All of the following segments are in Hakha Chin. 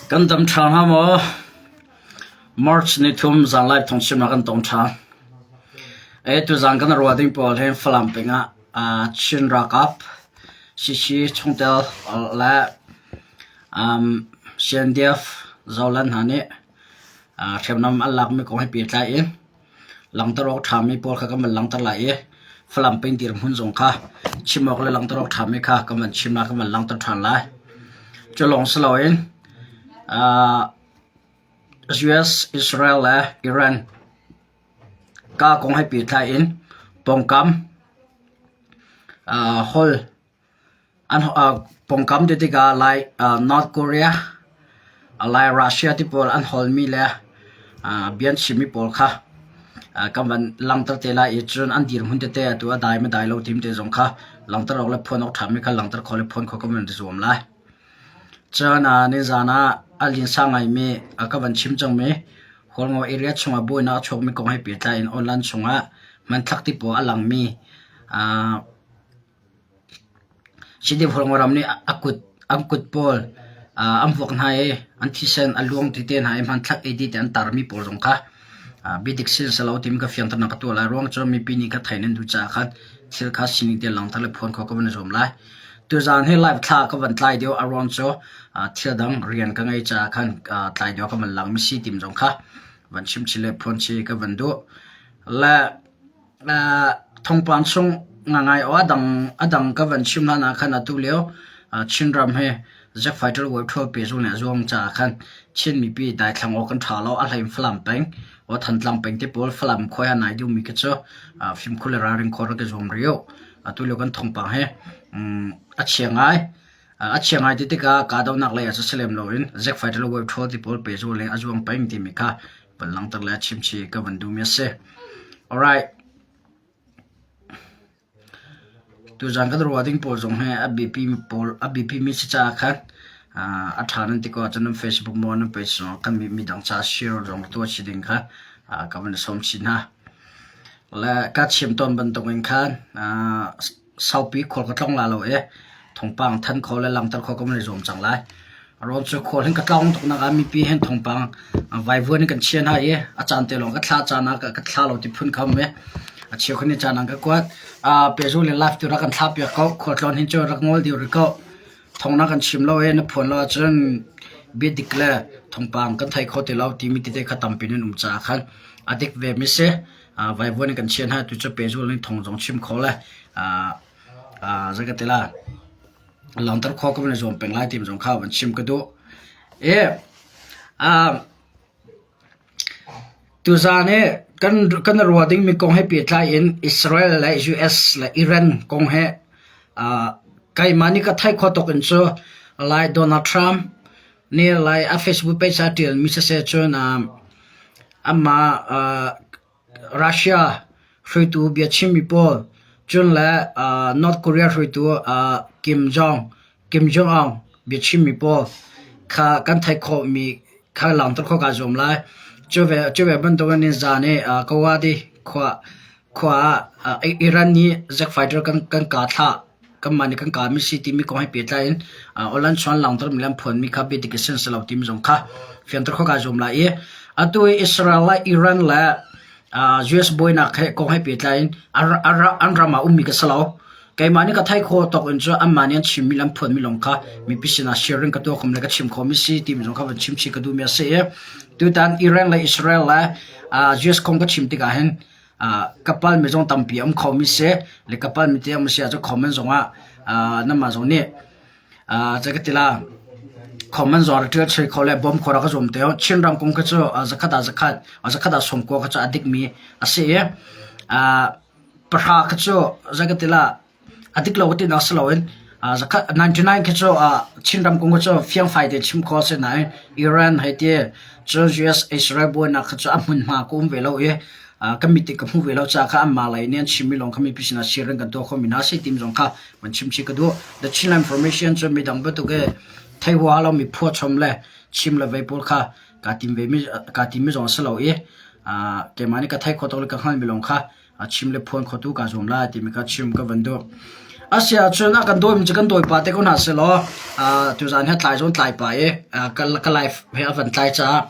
Kan dam ṭha hnga maw? March nithum zanlai phungchimnak kan tong ṭhan. Tuzaan kan ruah ding pawl hi Falam peng ah Chin ralkap CC chungtel le CNDF Zoland hna nih hriamnam an lakmi kong he pehtlai in Langhter awk ṭhami pawl kha kan van langhter lai i Falam peng dirhmun zong kha chim awk le langhter awk ṭhami kha kan van chim lai, kan van langhter ṭhan lai. Cu lawng si loin US, Israel le Iran ka kong he pehtlai in pawngkam holh An pawngkam ti tikah Lai North Korea, Lai Russia ti pawl an holmi le bia an chimmi pawl kha kan van langhter te lai i cun an dirhmun tete atu a dai maw dai lo timi te zong kha langhter awk le phuan awk ṭhami kha langhter khawh le phuan khawh kan van i zuam lai. Cun nizaan ah a linsa ngaimi ka van chim cangmi Hualngo area chungah buainak a chuakmi kong he pehtlai in online chungah hmanthlak ti pawl a langmi Ram nih an kut pawl an vuak hna i an thisen a luang ti te hna i hmanthlak ei ti an tarmi pawl zong kha biadik si si lo timi ka fiangternak ka tuah lai. Ruang cu mipi nih kha theih nan duh caah khan thil kha sining te langhter le phuan khawh ka van i zuam lai. Tuzaan hi live thla ka van tlai deuh a ruang cu thil dang rian ka ngei caah khan tlai deuh ka van langmi si tim zong kha van chim chih le phuan chih ka van duh. Le Thawngpang chung ngangai aw a dang ka van chim hlan ah khan atu lio Chinram hi Zack Fighter World Tour pehzul nih a zuam caah khan Chin mipi daithlang awk kan ṭha lo. A hlei in Falam peng, aw Thantlang peng te pawl Falam khua ah nai duhmi khi cu fimkhur le ralring khawh rak i zuam rih u. Atu lio kan thawngpang hi a chia ngai. A chia ngai ti tikah kahdohnak lei ah cu si lem loin Zack Fighter World Tour ti pawl pehzul in a zuam peng timi kha van langhter le chimchih ka van duhmi a si. Alright. Tuzaan kan ruah ding pawl zong hi a biapi pawl a biapi mi si caah khan a ṭha nan ti ko ahcun nan Facebook maw nan page zong kan mi midang ca share zong tuah chih ding kha ka van sawm chih hna. Le ka chim tawn bantuk in khan Saupi khual ka tlong la lo i thawngpang thanh kho le langhter kho ka van i zuam cang lai. Rawn cu khual hin ka tlong tuk nak ah mipi hin thawngpang vaivuan in kan chia hna i a caan te lawng ka thla caan ah ka thla lo ti phun kham i a cheu khan ni caan ah ka kuat. Pehzul in live tu rak kan thla piak ko. Khualtlawn hin cu rak ngol dih rih ko. Thawng na kan chim lo i na phuan lo ahcun bia dik le thawngpang kan thei kho ti lo timi tete kha tampi nan um caah khan a dik ve mi si. Vaivuan in kan chia hna tu cu pehzul in thawng zong chim kho le zei ka ti la langhter khawh ka van i zuam peng lai ti zong kha van chim ka duh. E tuzaan i kan kan ruah dingmi kong he pehtlai in Israel le US le Iran kong he keimah nih ka theih khawh tuk in cu lai Donald Trump nih lai a Facebook page ah ṭialmi siseh cun amah Russia hruaitu biachimmi pawl cun le North Korea hruaitu Kim Jong Kim Jong Un biachimmi pawl kha kan theih khawhmi kha langhter khawh kaa zuam lai. Cu ve cu ve bantukin nizaan i Kawadi khua khua ah Iran nih jet fighter kan kan kah thlah kanmah nih kan kahmi si timi kong he pehtlai in online chuan langhtermi le an phuanmi kha biadik a si si lo timi zong kha fianter khawh kaa zuam lai i atu i Israel le Iran le US buainak he kong he pehtlai in an ram ah ummi ka si lo. Keimah nih ka theih khawh tawk in cu anmah nih an chimmi le an phuanmi lawng kha mipi sinah sharing ka tuah khom le ka chim khawhmi si timi zong kha van chim chih ka duhmi a si i tutan Iran le Israel le US kong ka chim tikah hin ka palmi zong tampi a um khomi si le ka palmi te um si ahcun comment zong ah nanmah zong nih zei ka ti la comment zong rak ṭial chih kho le bawm kho rak ka zuam te u. Chinram kong kha cu zakhat ah zakhat zakhat ah sawmkua kha cu a dikmi a si i pahra kha cu zei ka ti la A dik lo ka tinak si loin zakhat 99 khi cu Chinram kong cu fiangfai tein chim khawh a si nain Iran hei ti cun US Israel buainak kha cu a hmunhma ka um ve lo i ka mit in ka hmu ve lo caah kha anmah lei nih an chimmi lawng kha mipi sinah sharing kan tuah khomi hna a si timi zong kha van chim chih ka duh. The Chinland Information cu midang bantuk i thei huaha lomi phuahchom le chim le vei pawl kha kaa tim ve mi kaa timmi zong a si lo i keimah nih ka theih khawh tawk le ka hngalhmi lawng kha a chim le phuan khotu kaa zuam lai timi kha chim ka van duh. A si ahcun a kan dawimi cu kan dawi pah te ko hna sehlaw tuzaan hi tlai zong tlai pah i ka life he a van tlai caah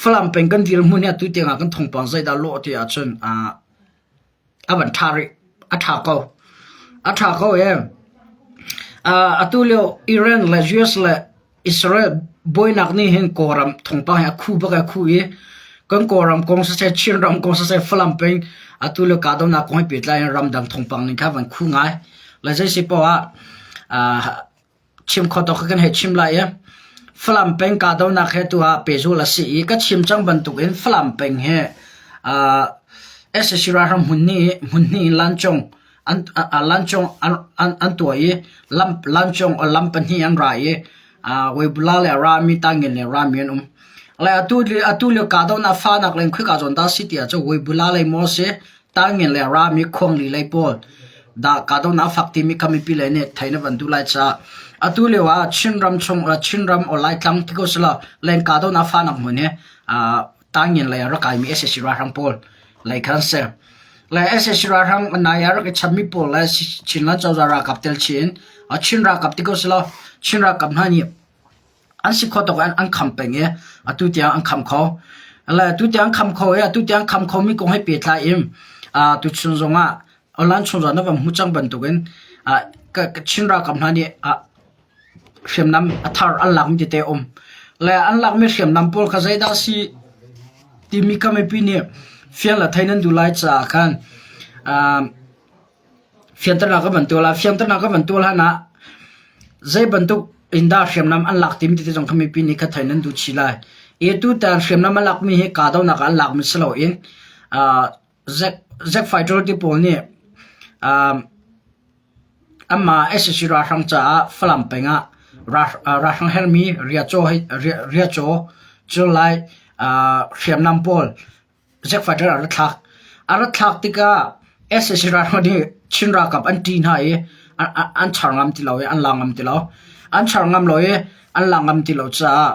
Falam peng kan dirhmun hi atu tiangah kan thawngpang zeidah lawh ti ahcun a van ṭha rih. A ṭha ko. A ṭha ko ee. Atu lio Iran le US le Israel buainak nih hin Kawlram thawngpang hi a khu bak a khu i kan Kawlram kong siseh, Chinram kong siseh, Falam peng atu le kahdohnak kong he pehtlai in ramdang thawngpang ning kha van khu ngai. Le zei si poah ah chim kho tawk kan hei chim lai i Falam peng kahdohnak he tu ah pehzul a si i ka chim cang bantuk in Falam peng hi sac ralhrang hmun hnih hmun hnih in lancung an lancung an tuah i lam lancung lam pahnih an ra i Weibula le rami tangin le rami an um. Le atu atu lio kahdohnak fahnak len khika zawn dah si ti ahcun Weibula lei maw si Tangin le rami khuangli lei pawl dah kahdohnak fak timi kha mipi lei nih theih na van duh lai caah atu lio ah Chinram chung Chinram or Laitlang ti ko sila len kahdohnak fahnak hmun hi Tangin lei ah rak kaimi sac ralhrang pawl lei khan si. Le sac ralhrang nai ah rak i chapmi pawl le Chinland cozah ralkap tel chin Chin ralkap ti ko sila Chin ralkap hna nih an si kho tuk an kham peng i atu tiang an kham kho. Le atu tiang kham kho i atu tiang kham khomi kong he pehtlai in tuchun zong ah online chung zong na van hmu cang bantukin Chin ralkap hna nih hriamnam a thar an lakmi tete a um. Le an lakmi hriamnam pawl kha zeidah a si timi kha mipi nih fiang le thei nan duh lai caah khan Fianternak ka van tuah lai. Fianternak ka van tuah hlan ah zei bantuk in dah hriamnam an lak timi tete zong kha mipi nih kha thei nan duh chih lai. I tutan hriamnam an lakmi hi kahdohnak ah an lakmi si loin Zack fighter ti pawl nih anmah sac ralhrang caah Falam peng ah ralhrang herhmi riacaw cu lai hriamnam pawl Zack fighter a ra thlak. A ra thlak tikah sac ralhrang nih Chin ralkap an ṭih hna i an char ngam ti lo i an la ngam ti lo. An char ngam lo i an la ngam ti lo caah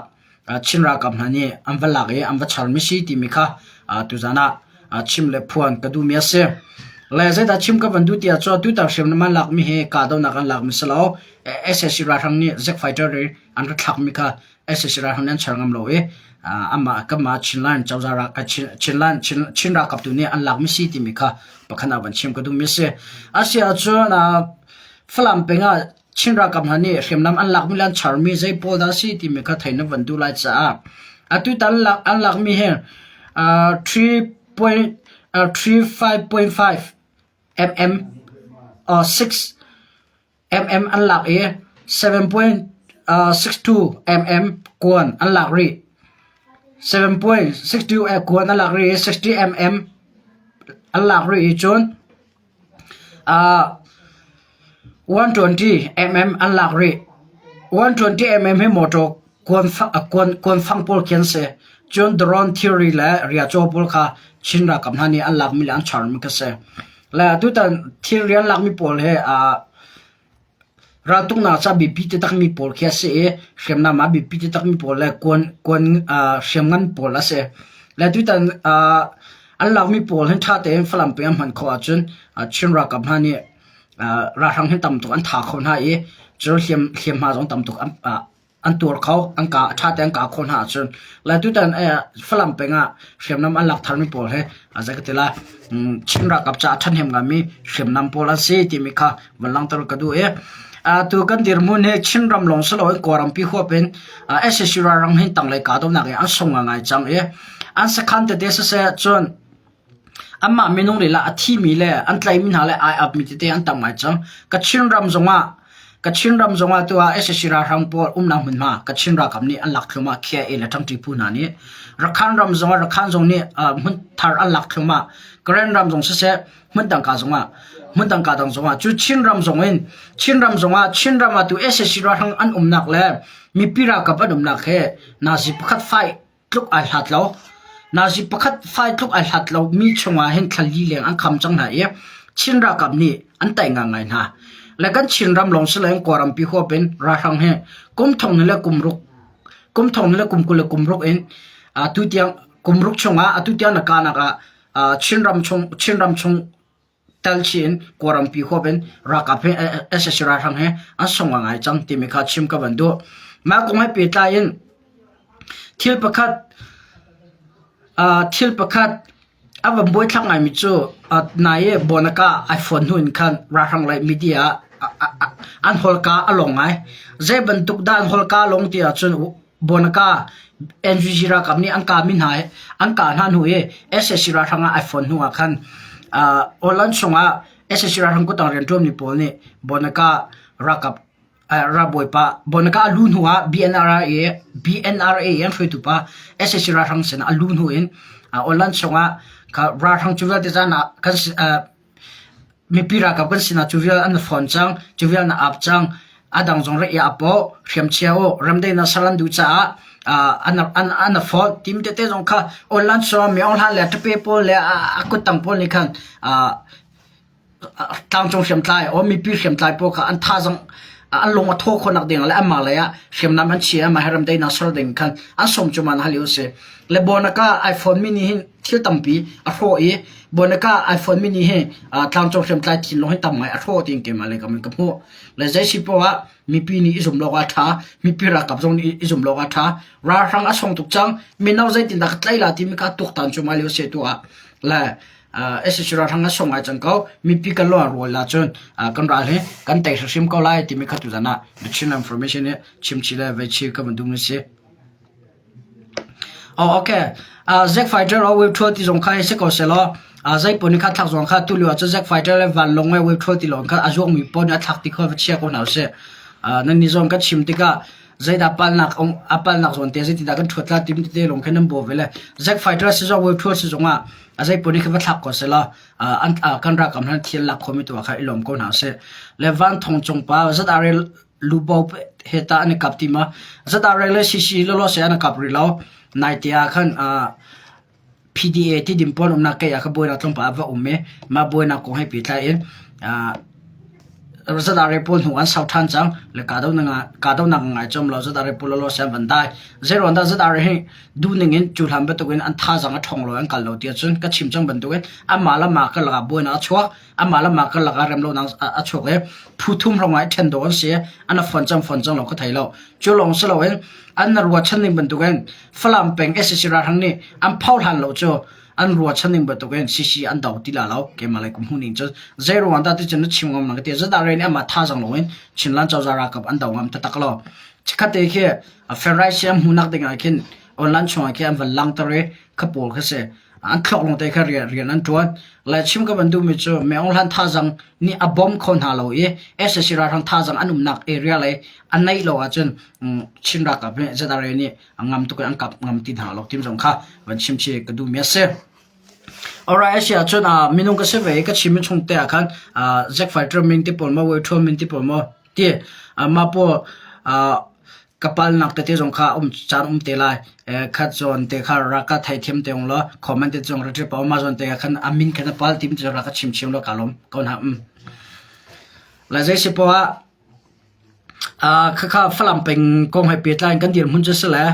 Chin ralkap hna nih an va lak i an va charmi si timi kha tuzan ah chim le phuan ka duhmi a si. Le zeidah chim ka van duh ti ahcun tutan hriamnam an lakmi hi kahdohnak an lakmi si lo. Sac ralhrang nih Zack fighter i an ra thlakmi kha sac ralhrang nih an char ngam lo i amah kanmah Chinland cozah ral Chinland Chin ralkap tu nih an lakmi si timi kha pakhat ah van chim ka duhmi a si. A si ahcun Falam peng ah Chin ralkap hna nih hriamnam an lakmi le an charmi zei pawl dah a si timi kha theih na van duh lai caah atutan an lakmi hi 3.5 mm 6 mm an lak i 7.62 mm kuan an lak rih. 7.62 kuan an lak rih i 60 mm an lak rih i cun 120 mm an lak rih. 120 mm hi motor kuanfang pawl khi an si. Cun drone thilri le riacaw pawl kha Chin ralkap hna nih an lakmi le an charmi kha si. Le tutan thilri an lakmi pawl hi Raltuknak ca biapi taktakmi pawl khi a si i hriamnam ah biapi taktakmi pawl le kuan kuan hriamngan pawl a si. Le tutan an lakmi pawl hin ṭha tein Falam peng an hman khawh ahcun Chin ralkap hna nih ralhrang hi tam tuk an tha kho hna i cun hliamhma zong tam tuk an tuar kho an ka ṭha tein an kah khawh hna ahcun le tutan Falam peng ah hriamnam an lak tharmi pawl hi zei ka ti lai Chin ralkap caah a ṭhahnem ngaimi hriamnam pawl an si timi kha van langhter ka duh i atu kan dirhmun hi Chinram lawng si loin Kawlrampi huap in sac ralhrang hin tanglei kahdohnak in an sung ngaingai cang i an sakhan tete siseh cun Anmah minung lila a thimi le an tlaihmi hna le ai apmi tete an tam ngai cang. Kachin ram zongah Kachin ram zongah tu ah sac ralhrang pawl umnak hmunhma Kachin ralkap nih an lak thluahmah KIA le ṭangṭi phu hna nih. Rakhan ram zongah Rakhan zong nih hmun thar an lak thluahmah. Karen ram zong siseh hmun dangka zongah hmun dangka dang zongah cu Chin ram zong in Chin ram zongah Chin ram ah tu sac ralhrang an umnak le mipi ralkap an umnak he nazi pakhat fai tluk ai hlat lo. Nazi pakhat fai tluk ai hlat lo mi chungah hin thlali leng an kham cang hna i Chin ralkap nih an tai ngangai hna. Le kan Chin ram lawng si loin Kawlrampi huap in ralhrang hi kum thong le kum ruk kum thong le kum 20 le kum ruk in atu tiang kum ruk chungah atu tiang na kanak ah Chin ram chung Chin ram chung tel chih in Kawlrampi huap in ralkap he sac ralhrang he an sung ngai cang timi kha chim ka van duh. Mah kong he pehtlai in thil pakhat thil pakhat a van buaithlak ngaimi cu nai i Bonaka ai fawn hnu in khan ralhrang lei media ah an holka a lawng ngai. Zei bantuk dah an holka a lawng ti ahcun Bonaka NVG ralkap nih an kahmi hna an kah hna hnu i sac ralhrang ah ai fawn hnu ah khan Aw-lan chungah sac ralhrang kuttang rianṭuanmi pawl nih Bonaka ralkap ralbawipa Bonaka a luh hnu ah BNRA BNRA an hruaitu pa sac ralhrang sinah a luh hnu in Aw-lan chungah ralhrang cu vialte zan ah kan Mipi ralkap kan sinah cu vial an fawn cang, cu vial na ap cang. A dang zong rak i ap u, hriamchia u, ramdaihnak ser an duh caah an an an a fawn. Timi tete zong kha online sawm mi Aung Hlan le ṭape pawl le a kuttang pawl nih khan tlangcung hriamtlai o mipi hriamtlai pawl kha an thazaang an lung a thaw khawhnak ding le anmah lei ah hriamnam an chia mah hi ramdaihnak ser ding khan an sawm cu man hal u si. Le bonaka iPhone mini hin thil tampi a hrawh i Bonaka iPhone mini hi tlangcung hriamtlai thinlung hi tam ngai a hrawh tiin keimah lei kam in ka hmuh. Le zei si poah ah mipi nih i zum lawk ah ṭha, mipi ralkap zong nih i zum lawk ah ṭha. Ralhrang a song tuk cang, mino zeitindah ka tlaih la timi kha tuaktan cu mai lio se tu ah le SAC ralhrang a song ngai cang ko. Mipi kan lung a rual la cun kan ral hi kan tei hrimhrim ko lai timi kha tuzan ah The Chin Information nih chimchi le veichi ka van duh mi si. Oh, okay. Uh, Zack Fighter o web thua ti zong kha si ko selaw uh, zei pon kha thlak zong kha tu lio cu Zack Fighter le vanlong le web thua ti lawng kha a zuang mi pon a thlak ti kho va chia ko hna usih. Uh, nan ni zong kan chim tikah zeidah palnak ong a palnak zawn te zeitindah kan thuat la tim te lawng khan nan bo ve le Zack Fighter si zong web thua si zong ah a zei pon kha va thlak ko selaw uh, an uh, kan rakam han thil lak khomi tu kha i lawm ko hna usih. Le van thong cung pa zat arel lubo he tah an i kap ti ma? Zatarek le CC lawlaw se an i kap rih lo. Naite ah khan uh, PDA ti dim pawn umnak kei ah kha buainak tlawmpal a va um i mah buainak kong he pehtlai in uh, zatare pawl hnu an sau ṭhan cang le kahdohnak ngai chom lo zatare pawl lawlaw se an van dai. Zeiruang dah zatare hi duhning in cu hlan bantukin an thazaang a ṭhawng lo an kal lo ti ahcun ka chim cang bantukin amah le mah karlak ah buainak a chuak. Amah le mah karlak ah remlonak a chuak i phu thum hrawng ah i ṭhen dawh an si. An a fon cang fon cang lo ka thei lo. Cu lawng si loin an na ruahchan ning bantukin Falam peng sac ralhrang nih an pho hlan lo cu an ruahchan ning bantukin CC an do ti la lo. Keimah lei kum hmuh ning cu zei ruang dah ti cun na chim ngam na ka ti. Zadah re nih amah thazaang loin Chinland cozah ralkap an do ngam taktak lo. Chikkhat te khi Ferrai siam hmuhnak ding ah khin online chungah khi an van langter i kha pawl kha si. An thluak lawngte kha rian an ṭuan. Le chim ka van duhmi cu Meng Aung Hlaing thazaang nih a bawm kho hna lo i sac ralhrang thazaang an umnak area lei a naih lo ahcun Chin ralkap nih ZRA nih a ngam tuk in an kap ngam ti hna lo tim zong kha van chim chih ka duhmi a si. Alright, a si ahcun uh, minung ka si ve i ka chim chung te ah khan uh, Zack Fighter min ti pawl maw, Wei Thua min ti pawl maw ti uh, mah pawl uh, Ka palnak tete zong kha um caan um te lai. Khat zawn te kha rak ka theithiam te ung law comment te zong rak pa ma zawn te khan a min khan a pal tim te rak ka chim chim law ka lawm ko hna um. La zei si poah ah khakha Falam peng kong he pehtlai in kan dirhmun cu si le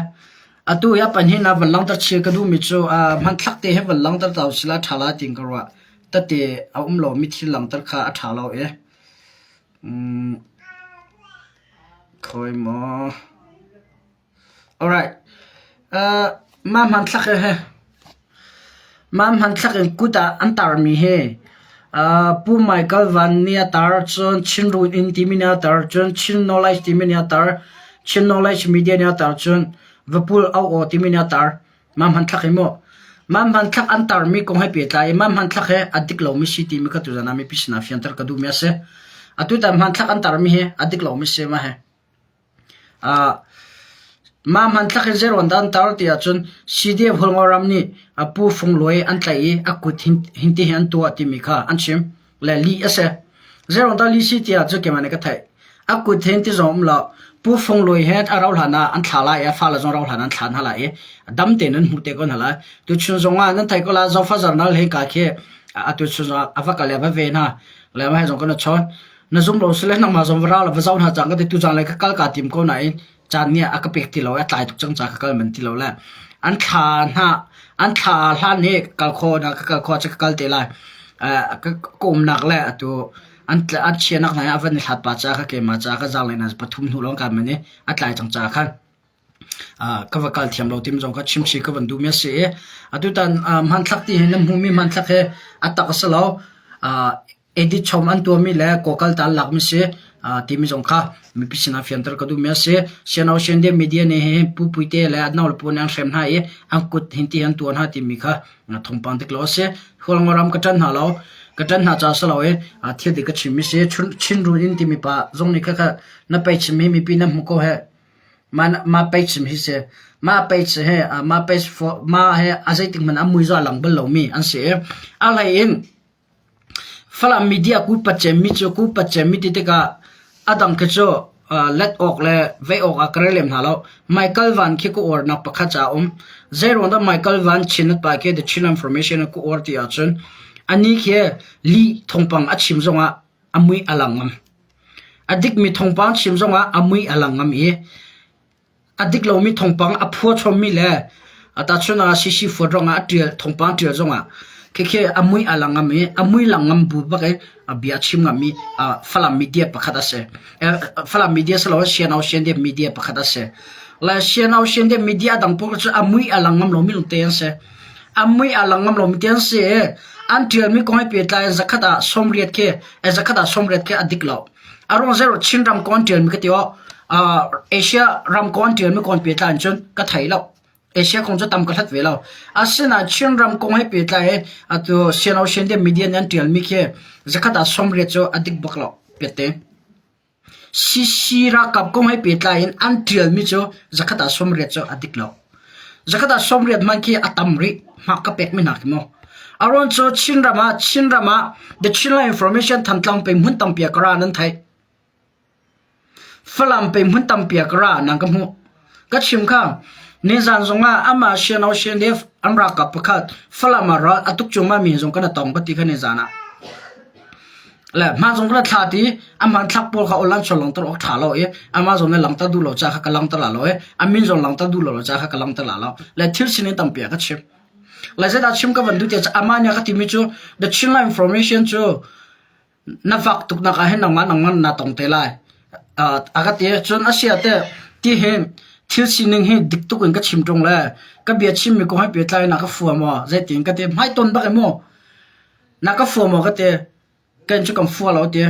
atu hi a pahnih na van langhter chil ka duhmi cu hmanthlak te he van langhter ta usila ṭha la tiin ka ruah. Tete a um lomi thil langhter kha a ṭha lo i. Um, Khawi maw? Alright. Uh, mah hmanthlak hi mah hmanthlak in kut ah an tarmi hi uh, Pu Michael Van nih a tar cun Chin Run Inn timi nih a tar cun Chin Knowledge timi nih a tar Chin Knowledge Media nih a tar cun Vapul Au Aw timi nih a tar. Mah hmanthlak hi mu mah hmanthlak an tarmi kong he pehtlai i mah hmanthlak hi a dik lomi si timi kha tuzan ah mipi sinah fianter ka duhmi a si. Atutan hmanthlak an tarmi hi a dik lomi si mah hi. Uh, mah hmanthlak hi zeiruang dah an tar ti ahcun CDF Hualngo ram nih a Pu Fung Luai an tlaih i a kut hinti hi an tuah timi kha an chim. Le lih a si. Zeiruang dah lih si tiah cu keimah nih ka theih. A kut hin ti zong um lo. Pu Fung Lui he a rauh hlan ah an thla lai i a fale zong rauh hlan an thla hna lai i dam tein an hmuh te ko hna lai. Tuchun zong ah nan theih ko lai Zofa Zarnal he ka khi atu chun zong ah a va kal i a va ve hna. Le mah he zong kan i chawn. Na zum lo sile nangmah zong va ra la va zoh hna cang ka ti tu zang le ka kal ka tim ko nain caan nih a ka pek ti lo a tlai tuk cang ca ka kal man ti lo le an thla hna an thla hlan hi kal kho na ka kal kho cu ka kal te lai. Ka umnak le atu an an chiahnak hna hi a van i hlat pah caah kha keimah caah ka zaanglen ah pathum hnu lawng kaan manh i a tlai cang caah khan ka va kal thiam lo timi zong kha chimchih ka van duhmi a si i atutan hmanthlak ti hin na hmuhmi hmanthlak hi a tak a si lo. Edit chom an tuahmi le kawkal ta an lakmi si timi zong kha mipi sinah fianter ka duhmi a si. Siano Sende media nih hin Pu Puite le an nau le pu nih an hrem hna i an kut hin ti an tuah hna timi kha thawngpang dik lo a si. Hualngo ram ka ṭan hna lo. Ka ṭan hna caah si lo i thil dik ka chimmi si. Chinrun in timi pa zong nih kha na pei chim hi mipi nan hmu ko heh. Mah page chim hi si. Mah page hi mah page mah he a zeitik hmanh ah mui za lang bal lomi an si i a hlei in Falam media kupat cemmi cu kupat cemmi ti tikah a dang khi cu let awk le vei awk ah ka rel lem hna lo. Michael Van khi ka uarnak pakhat ca a um. Zeiruang dah Michael Van Chin pa khi The Chin Information ah ka uar ti ahcun anih khi lih thawngpang a chim zongah a mui a lang ngam. A dikmi thawngpang chim zongah a mui a lang ngam i A dik lomi thawngpang a phua chommi le tahchunh ah CC fuat ruangah a ṭial thawngpang ṭial zongah khikhi a mui a lang ngam i a mui lang ngam bu bak i bia a chim ngammi Falam media pakhat a si. Falam media si loin Sianau Siandep media pakhat a si. Le Sianau Siandep media dang pawl cu a mui a lang ngam lomi lungte an si. A mui a lang ngam lomi te an si i an ṭialmi kong he pehtlai in zakhat ah 80 khi zakhat ah 80 khi a dik lo. A ruang zei Chinram kawn ṭialmi ka ti awk Asia ram kawn ṭialmi kawn pehtlai in cun ka thei lo. Asia kong cu tam ka hlat ve lo. Asinain Chinram kong he pehtlai in atu Siano Shendem media nih an ṭialmi khi zakhat ah 80 cu a dik bak lo piatte. CC ralkap kong he pehtlai in an ṭialmi cu zakhat ah 80 cu a dik lo. Zakhat ah 80 hmanh khi a tam rih. Hmak ka pekmi hna khi mu. A ruang cu Chinram ah Chinram ah The Chinland Information Thantlang peng hmun tampi ah ka ra nan theih. Falam peng hmun tampi ah ka ra nan ka hmuh. Ka chim kha nizan zongah amah Siano CNDF an ralkap pakhat Falam ah ral a tuk cuahmah mi zong kan tong ka ti kha nizan ah. Le hma zong kan thla ti a hmanthlak pawl kha online chuan langter awk ṭha lo i amah zong nih langter duh lo ca kha ka langter la lo i a min zong langter duh lo ca kha ka langter la lo. Le thil sining tampi ah ka chim. Le zeidah chim ka van duh tiah amah nih a ka timi cu the Chinland Information cu na fak tuk nak ah hin nangmah nangmah na tong te lai. A ka ti cun a sia te ti hin thil sining hi dik tuk in ka chim ṭung le ka bia chimmi kong he pehtlai na ka fua maw zeitin ka ti hmaiton bak i mu na ka fua maw ka ti Kan cu kan fua lo ti.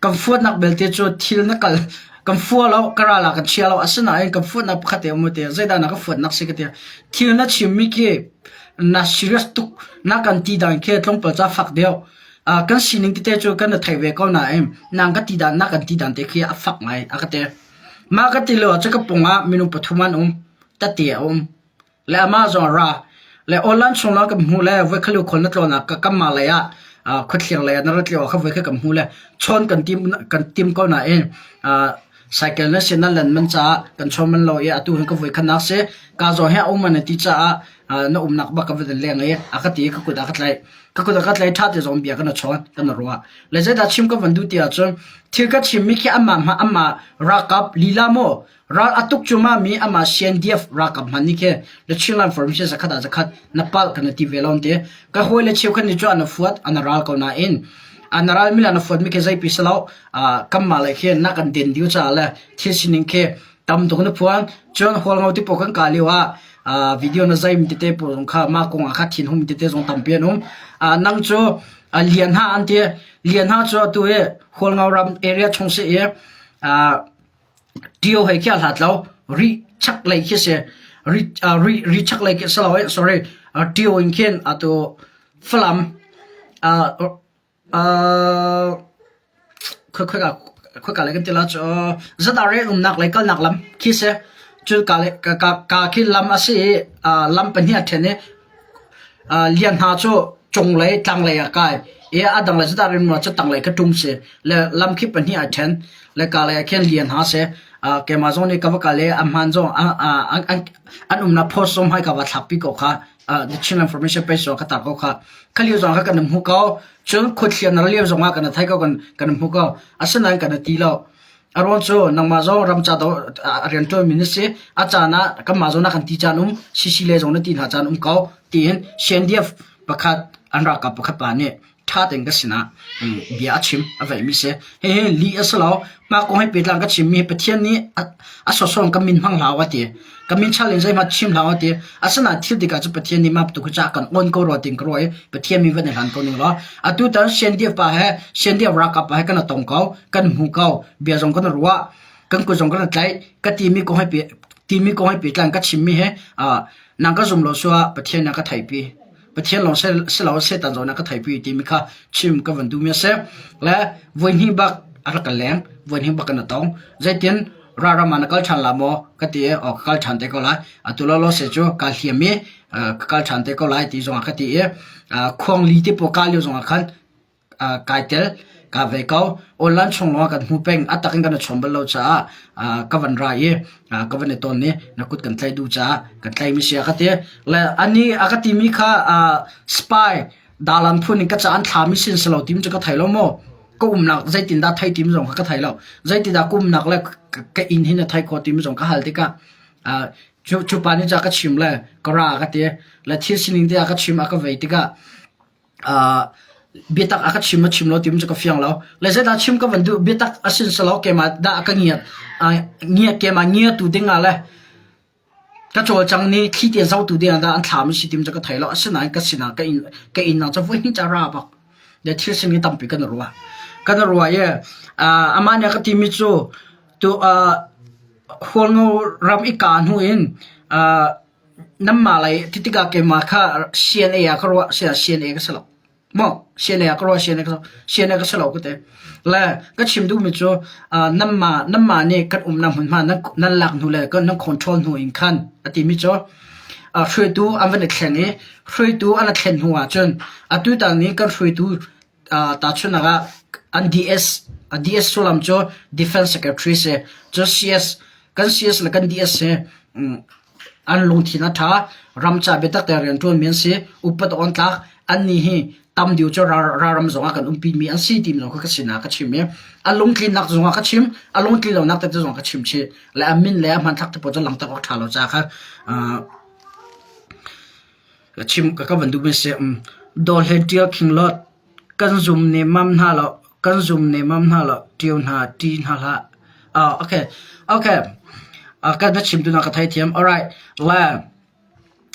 Kan fuatnak belte cu thil na kal kan fua lo ka ral ah kan chia lo asinain kan fuatnak pakhat te um ti zeidah na ka fuatnak si ka ti thil na chimmi khi na serious tuk na kan ti dan khi tlawmpal ca fak deuh uh, kan sining tete cu kan na thei ve ko nain nang ka ti dan na kan ti dan te khi a fak ngai a ka ti ma ka ti lo cu ka pung ah minung pathum an um tate a um Le amah zong a ra. Le online chung lawng kan hmuh le voikhat khual na tlawn ah ka kanmah lei ah khuathliang lei ah na rat lio ah kha voikhat kan hmuh le chawn kan tim kan tim ko nain cycle na sin na lan man caah kan chawn man lo i atu hin ka voikhatnak si ka zaw he a um an ti caah na umnak bak ka van leng i a ka ti i ka kut a ka tlaih ka kut a ka tlaih ṭha te zong bia kan chawn kan ruah le zeidah chim ka van duh ti ahcun thil ka chimmi khi amah amah ralkap lila maw Ral a tuk cuahmah mi amah CNDF ralkap hmanh nih khi the Chinland Formation zakhat ah zakhat na palh kan ti ve lo an ti. Ka hawi le cheukhat nih cu an fuat an ral ko nain an ral mi le an fuat mi khi zeipi si lo kanmah le khi na kan den diu caah le thil sining khi tam tuk na phuan cun hualngo ti pawl kan kah lio ah video na zai mi tete pawl zong kha mah kong ah kha thin hum tete zong tampi an um nang cu lian ha an ti lian ha cu atu hi hualngo ram area chung si i Ṭio he khi a hlat lo. Ri chaklei khi si. Ri, uh, ri, ri chaklei khi si lo eh, sorry. Uh, Ṭio in khin atu Falam uh, uh, khoi khoi ka khoi ka le kan ti la cu zadar i umnak lei kalnak lam khi si. Cu ka le ka ka, ka khi lam a si i uh, lam pahnih a ṭhen i Lian hna cu cunglei tlanglei ah kai i a dang le cudah rim cu tanglei kha ṭum si le lam khi pahnih aa ṭhen le ka lei ah khin lian hna si. Keimah zong nih ka va kal i a hmaan zong an umnak post zong hmai ka va thlakpi ko kha the Chinland Information page zong ka tar ko kha. Kha lio zong kha kan hmu ko. Cun khuathlian lio zong ah kan thei ko kan kan hmu ko. Asinain kan ti lo. A ruang cu nangmah zong ramca do a rianṭuanmi na si. A caan ah kanmah zong na kan ti caan um, CC le zong na ti hna caan um ko tiin CNDF pakhat an ralkap pakhat pa nih ṭha tein ka sinah bia a chim a veihmi si. Hihi lih a si lo. Mah kong he pehtlai ka chimmi hi Pathian nih a sawsawng ka min hmang hlah u a ti. Ka min chal in zeihmanh chim hlah u a ti. Asinain thil tikah cu Pathian nih mah bantuk hi ca kan awn ko rua tiin ka ruah i Pathian min van i hlan ko ning law atu tan CNDF pa he CNDF ralkap pa he kan i tong ko, kan hmu ko, bia zong kan i ruah, kan kut zong kan i tlaih. Ka timi kong he timi kong he pehtlai in ka chimmi hi nang ka zum lo suah Pathian nih a ka theihpi. Pathian lawng si lo Satan zong nih a ka theihpi timi kha chim ka van duhmi a si. Le voihnih bak a rak ka leng, voihnih bak kan i tong. Zeitin ralram ah na kal ṭhan la maw ka ti i aw ka kal ṭhan te ko lai. Atu lawlaw se cu kaa hliam i ka kal ṭhan te ko lai ti zongah ka ti i khuangli te pawl ka lio zongah khan kai tel ka ve ko. Online chung lawngah kan hmu peng. A tak in kan i chawn bal lo caah ka van ra i ka van i tawn i na kut kan tlaih duh caah kan tlaihmi si a ka ti. Le ani a ka timi kha spy dalan phun in ka ca an thlami sin si lo tim cu ka thei lo maw. Ka umnak zeitindah thei tim zong kha ka thei lo. Zeitindah ka umnak le ka inn hin a thei kho tim zong ka hal tikah cu cu pa nih ca ka chim le ka ra ka ti. Le thil sining te a ka chim a ka vei tikah biatak a ka chim a chim lo timi cu ka fiang lo. Le zeidah chim ka van duh biatak a sin si lo keimah dah ka ngiat ngiat keimah ngiatu ding ah le ka cawlcang ni thli te zotu ding ah dah an thlam si timi cu ka thei lo. Asinain ka sinah ka inn ka inn ah cu voi hnih ca ra bak. Le thil sing hi tampi kan ruah. Kan ruah i amah nih a ka timi cu tu Hualngo ram i ka hnu in Nanmah lei ti tikah keimah kha CNA ah ka ruah CNA ka si lo. Maw CNA ah ka ruah CNA ka CNA ka si lo ka ti. Le ka chim duhmi cu nanmah nanmah nih kan umnak hmunhma nan nan lak hnu le nan control hnu in khan a timi cu hruaitu an van i thleng i hruaitu an i thlen hnu ahcun atu tang i kan hruaitu tahchunhnak ah an DS DS sullam cu Defense Secretary si. Cu CS kan CS le kan DS hi an lungthin a ṭha, ram ca biatak te rianṭuanmi an si, upat awk an tlak. Annih hi tam deuh cu ralram zongah kan umpimi an si timi zong kha ka sinah ka chim i a lungtlinnak zongah ka chim, a lungtlin lonak tete zong ka chim chih. Le a min le a hmanthlak te pawl cu langhter awk ṭha lo caah khan Ka chim ka van duhmi si Daw Hle Ṭial Khing Lot kan zum nemmam hna lo kan zum nemmam hna lo ṭio hna ṭi hna hlah. Oh, okay. Okay. Uh, ka na chim tu na ka theithiam. Alright. Le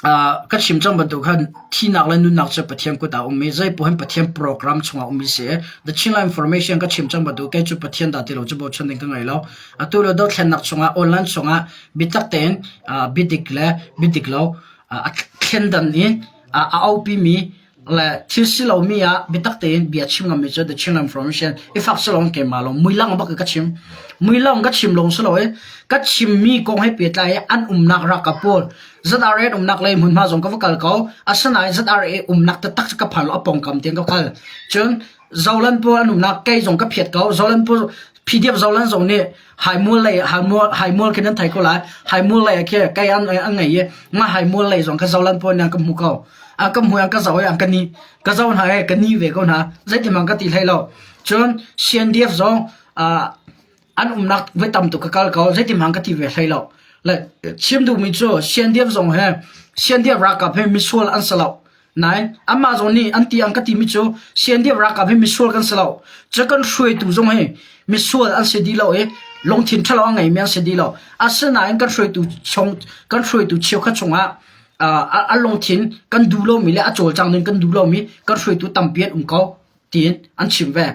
uh, ka chim cang bantuk khan thinak le nunnak cu Pathian kut ah ummi zei poh hin Pathian program chungah ummi si. The Chinla information ka chim cang bantuk kei cu Pathian dah ti lo cu bochan ding ka ngei lo. Atu le dothlennak chungah online chungah biatak tein uh, biadik le biadik lo a thlendan i a aupimi le thil si lomi ah biatak tein bia chim ngammi cu The Chinland Information i fak si lawng keimah lawng muilang bak ka chim. Muilang ka chim lawng si lo i ka chimmi kong he pehtlai i an umnak ralkap pawl ZRA an umnak lei hmunhma zong ka va kal ko. Asinain ZRA umnak taktak cu ka phan lo a pawngkam tiang ka kal. Cun Zolan pawl an umnak kei zong ka phiat ko. Zolan pawl PDF Zolan zong nih Haimual lei Haimual Haimual khi nan thei ko lai. Haimual lei khi kei an an ngei i mah Haimual lei zong kha Zolan pawl nih an ka hmu ko. An ka hmu an ka zoh i an ka ni. Ka zoh hna i ka ni ve ko hna. Zeitin ka ti hlei lo. Cun CNDF zong an umnak voi tam tuk ka kal ko. Zeitin ka ti ve hlei lo. Le chim duhmi cu CNDF zong he CNDF ralkap he misual an si lo. Nain anmah zong nih an ti an ka timi cu CNDF ralkap hi misual kan si lo. Cu kan hruaitu zong hi misual an si dih lo i lungthin ṭhalo a ngeimi an si dih lo. Asinain kan hruaitu chung kan hruaitu cheukhat chungah uh, a lungthin kan duh lomi le a cawlcang ding kan duh lomi kan hruaitu tampi an um ko tiin an chim ve.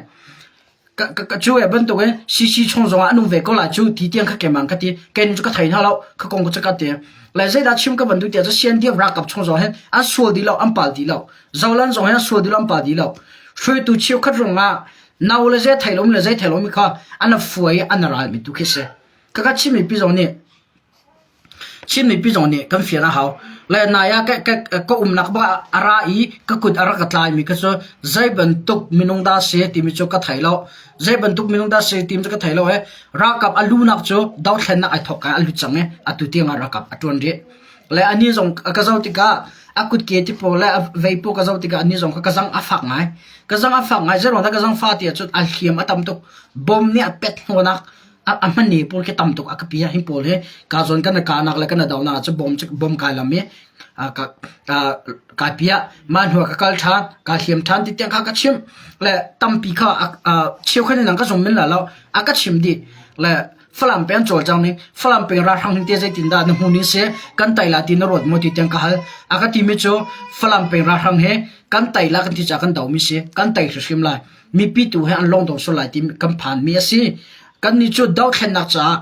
Ka cu e bantuk in CC chung zongah an um ve ko lai cu ti tiang kha keimah ka ti kei cu ka thei hna lo kha kong cu ka ti le zeidah chim ka van duh tiah cu CNDF ralkap chung zong hin an sual dih lo an pal dih lo Zolan zong hin an sual dih lo an pal dih lo hruaitu cheukhat rungah no le zei thei lomi le zei thei lomi kha an fuai an ral mi tu khi si ka ka chim mi pi zong nih Chin mipi zong nih kan fian a hau. Le nai ah ka umnak bak ah a ra i ka kut a rak ka tlaimi kha cu zei bantuk minung dah si timi cu ka thei lo. Zei bantuk minung dah si timi cu ka thei lo i ralkap a lunak cu dothlennak ai thawk ka a lut cang i atu tiang ah ralkap a ṭuan rih. Le anih zong ka zoh tikah a kutke ti pawl le a vei pawl ka zoh tikah anih zong kha ka zang a fak ngai. Ka zang a fak ngai. Zeiruang dah ka zang fah ti ahcun a hliam a tam tuk. Bom nih a pet hnawhnak. A hman ni pawl khi tam tuk a ka pi ah hin pawl hi ka zawn kan ka nak le kan do nak cu bom bom kai lam i ka ka pi ah mah hnu ah ka kal ṭhan ka hliam ṭhan ti tiang kha ka chimh le tampi kha cheukhat in ka zum men la lo a ka chim dih le Falam peng cawlcang ning Falam peng ralhrang ning te zeitindah na hmu ning si kan tai la ti na ruat maw ti tiang ka hal a ka timi cu Falam peng ralhrang he kan tai la kan ti ca kan do mi si kan tai hrimhrim lai mipi tu he an lawng dong sual lai ti kan phan mi a si kan nih cu dothlennak caah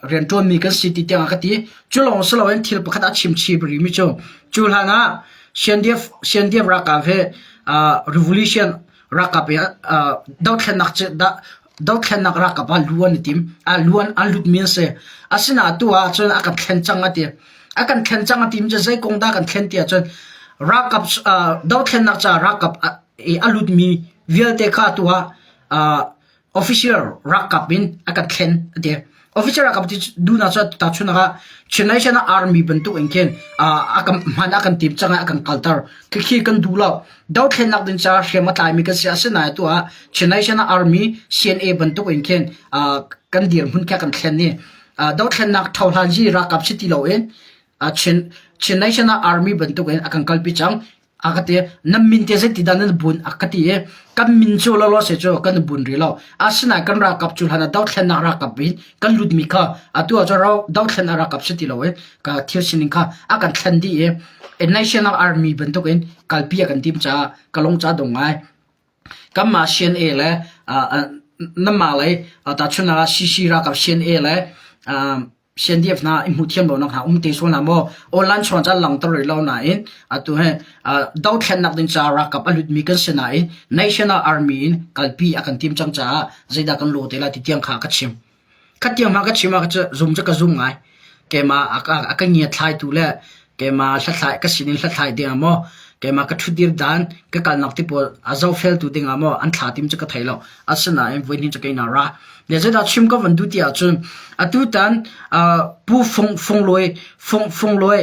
rianṭuan mi kan si ti tiang a ka ti cu lawng si loin thil pakhat a chim chih rih mi cu cu hlan ah CNDF CNDF ralkap he revolution ralkap he dothlennak dothlennak ralkap ah lu an i tim lu an lut mi an si asinain tu ah cun a kan thlen cang a ti a kan thlen cang a ti mi cu zei kong dah kan thlen ti ahcun ralkap dothlennak caah ralkap i a lut mi vialte kha tu ah official ralkap in a kan thlen a ti. Official ralkap ti duhnak cu tahchunhnak ah Chin Nation ah army bantuk in khin a kan hman a kan tim cang i a kan kalter. Khikhi kan duh lo. Dothlennak ding caah hriam a tlaimi kan si. Asinain tu ah Chin Nation ah army CNA bantuk in khin kan dirhmun khi a kan thlen i dothlennak thohlanzi ralkap si ti loin Chin Chin Nation ah army bantuk in a kan kalpi cang. A ka ti nan min te zeiti dah nan bun a ka ti i kan min cu lawlaw se cu kan bun rih lo. Asinain kan ralkap cu hlan ah dothlennak ralkap in kan lutmi kha atu ah cun dothlennak ralkap si ti lo i ka thil sining kha a kan thlen dih i national army bantuk in kalpi a kan tim caah ka lung ca dong ngai. Kanmah CNA le nanmah lei tahchunhnak ah CC ralkap CNA le CNDF hna i hmuh thiam lonak hna um te sual hna maw online chuan ca langter rih lo nain atu hi dothlennak ding ca ralkap a lutmi kan si nain national army in kalpi a kan tim cang caah zeidah kan lo te lai ti tiang kha ka chim kha tiang hma ka chim ah zum cu ka zum ngai keimah a ka ngiathlaitu le keimah hlathlai ka sinin hlathlai ding ah maw keimah ka ṭhutdir dan ka kalnak ti pawl a zohfeltu ding ah maw an thla tim cu ka thei lo asinain voihnih cu kei na ra le zeidah chim ka van duh ti ahcun atutan pu Fung Fung Luai Fung Fung Luai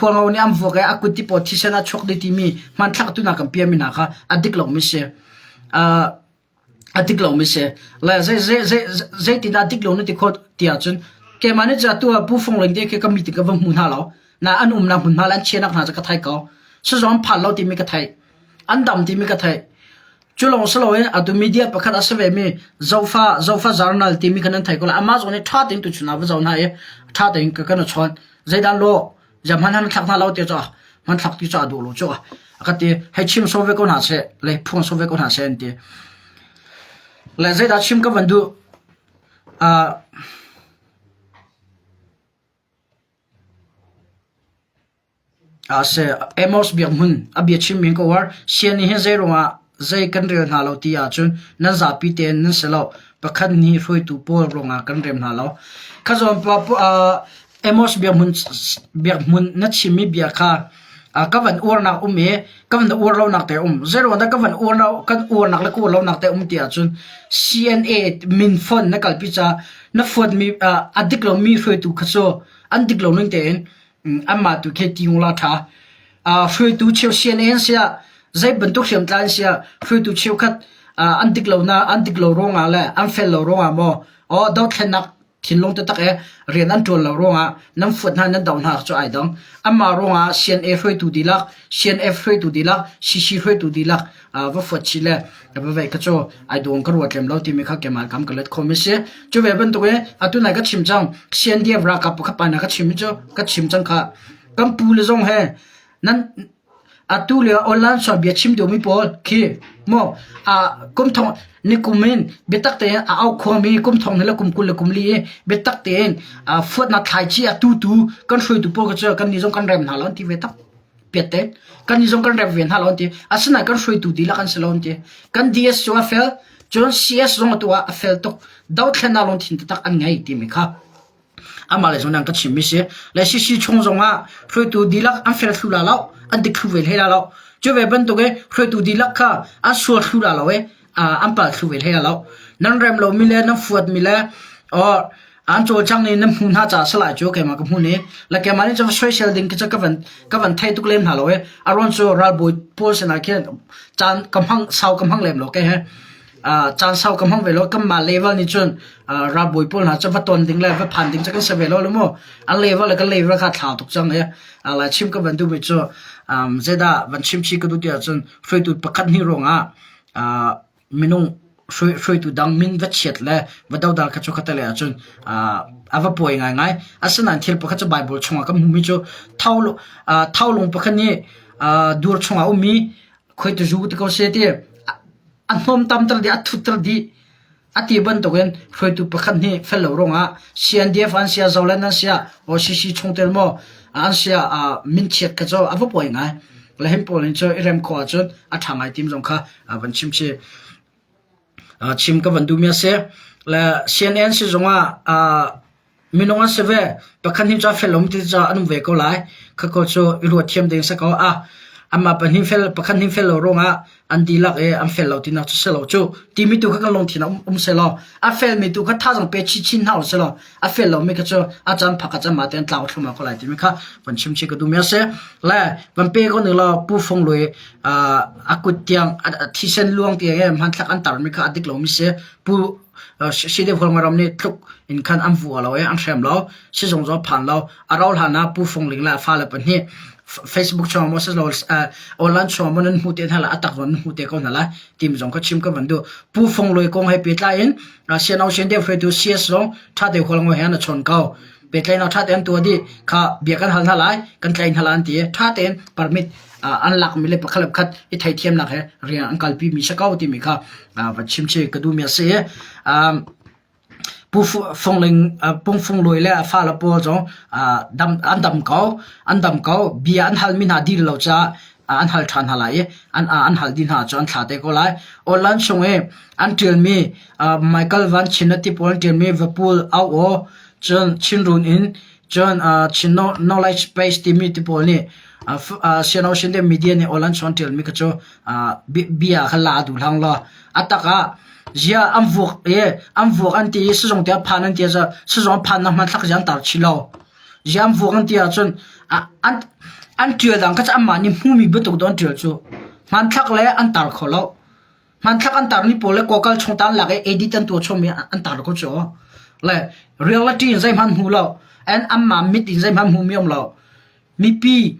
huango nih an vuak i a kut ti pawl thisen a chuak dih timi hmanthlak tu na kan piami hna kha a dik lomi si. A dik lomi si. Le zei zei zei zeitindah dik lo na ti khawh ti ahcun keimah nih cun atu ah Pu Fung Ling te khi ka mi ti ka va hmu hna lo. Na an umnak hmunhma le an chiahnak hna cu ka thei ko. Sizung an phan lo timi ka theih. An dam timi ka theih. Cu lawng si loin atu media pakhat a si vemi Zofa Zofa Journal timi kha nan thei ko lai. Amah zong nih ṭha tein tuchun ah va zoh hna i ṭha tein ka kan chawn. Zeidah law Hman han thlak hna lo ti cu hman thlak ti cu a duh lo cu a ka ti hei chim so ve ko hna seh le phuang so ve ko hna seh an ti le zeidah chim ka van duh uh, se Amos biak hmun a bia chim min ko war sian hi zei ruangah zei kan rel hna lo ti ahcun nan zapi tein nan si lo pakhat nih hruaitu pawl ruangah kan rem hna lo kha zawn pa Amos biak biak-hmun na chimmi bia kha ka van uarnak um i ka van uar lonak te um. Zeiruangdah ka van uar kan uarnak le ka uar lonak te um ti ahcun CNA min fon na kalpi caah na fuatmi a dik lomi hruaitu kha cu an dik lo ning tein anmah tu khi ti la ṭha. Hruaitu cheu CNA an si ah zei bantuk hriamtlai an si ah hruaitu cheukhat an dik lo na an dik lo ruangah le an fel lo ruangah maw aw dothlennak thinlung taktak i rian an ṭuan lo ruangah nan fuat hna nan doh hna cu ai dang. Anmah ruangah CNA hruaitu dihlak, CNF hruaitu dihlak, CC hruaitu dihlak va fuat chih le va veih kha cu ai dawng ka ruat lem lo timi kha keimah kam ka let khomi si. Cu ve bantuk in atu nai ka chim cang CNDF ralkap pakhat pa na ka chim cu ka chim cang kha kan pu le zong he nan Atu lio online sual bia chim duhmi pawl khi maw kum thong nikum in biatak tein a au khuami kum thong le kum 20 le kum li i biatak tein fuatnak thlaici a tutu kan hruaitu pawl cu kan nih zong kan rem hna lo an ti ve tak piat te kan nih zong kan rem ve hna lo an ti asinain kan hruaitu dihlak an si lo an ti kan DS cu a fel cun CS zong atu ah a fel tuk dothlennak lungthin taktak an ngei timi kha Amah le zong ka chimmi si. Le CC chung zongah hruaitu dihlak an fel thlu la lo, an dik thlu ve hlei la lo. Cu ve bantuk i hruaitu dihlak kha an sual thlu la lo i an pal thlu ve hlei la lo. Nan rem lomi le nan fuatmi le or an cawlcang nih nan hmu hna caah salai cu keimah ka hmu ni. Le keimah nih cun soisel ding khi cu ka van ka van thei tuk lem hna lo i a ruang cu ralbawi pawl sinah khin caan ka hmang sau ka hmang lem lo ke he. Caan sau ka hmang ve lo. Kanmah level nih cun ralbawi pawl hna cu va ton ding le va phan ding cu kan si ve lo lo mu. An level le kan level kha thlau tuk cang i lai chim ka van duhmi cu zeidah van chim chih ka duh ti ahcun hruaitu pakhat hnih ruangah minung hruaitu dang min va chiat le va dodal kha cu kha te le ahcun a va pawi ngaingai. Asinain thil pakhat cu Baibal chungah kan hmuhmi cu tholung pakhat nih dur chungah a ummi khuaitizu ti ko seh ti a hnawmtamter dih a thutter dih a ti bantukin hruaitu pakhat nih fel lo ruangah CNDF an sia Zoland an sia OCC chungtel maw an sia minchiat kha cu a va pawi ngai. Le hin pawl in cu i rem khawh ahcun a ṭha ngai tim zong kha van chim chih. Chim ka van duhmi a si. Le CNN si zongah Minung an si ve. Pakhat hnih cu a fel um ti caah an um ve ko lai. Khakho cu i ruat thiam ding si ko. Ah, amah pahnih fel, pakhat hnih fel lo ruangah an dihlak i an fel lo tinak cu si lo cu. Timi tu kha kan lungthin ah um, um selaw, a felmi tu kha thazaang pe chinchin hna u selaw, a fel lomi kha cu a caan phak ah caan mah tein tlau thlum ko lai timi kha van chim chih ka duhmi a si. Le van pe ko ning law Pu Fung Lui a kut tiang a thisen luang tiang i hmanthlak an tarmi kha a dik lomi si. Pu Sidep Hualngoram nih tluk in khan an vua lo i an hrem lo. Sizung zong phan lo. A rauh hlan ah Pu Fung Ling le a fale pahnih Facebook chungah maw silo online chungah maw nan hmu te hna lai a tak zong nan hmu te ko hna lai timi zong kha chim ka van duh. Pu Fung Lui kong he pehtlai in CNO Sian Deuh hruaitu CS zong ṭha te Hualngo he an chawn ko. Pehtlaihnak ṭha tein tuah dih kha bia kan hal hna lai, kan tlaih hna lai an ti i ṭha tein permit an lakmi le pakhat le pakhat i theithiamnak he rian an kalpimi si ko timi kha va chim chih ka duhmi a si i Pu Fung Ling, Pung Fung Lui le a fale pawl zong an dam ko, an dam ko. Bia an halmi hna dil lo caah an hal ṭhan hna lai i an an hal dih hna cu an thla te ko lai. Online chung i an ṭialmi Michael Van Chin ti pawl an ṭialmi Vapul au aw cun Chinrun in cun Chin Knowledge Base timi ti pawl nih Siano Shin media nih online chung an ṭialmi kha cu bia kha la duh hlang law a tak ah zia an vuak i an vuak an ti i sizung te phan an ti ah sizung phan nak hmanthlak zia an tar chih lo. Zia an vuak an ti ahcun an an ṭial dang kha cu anmah nih hmumi bantuk dawh an ṭial cu. Hmanthlak le an tar kho lo. Hmanthlak an tarmi pawl le kawkal chung ta an lak i edit an tuah chommi an tar ko cu. Le reality in zeihmanh hmu lo. And anmah mit in zeihmanh hmumi um lo. Mipi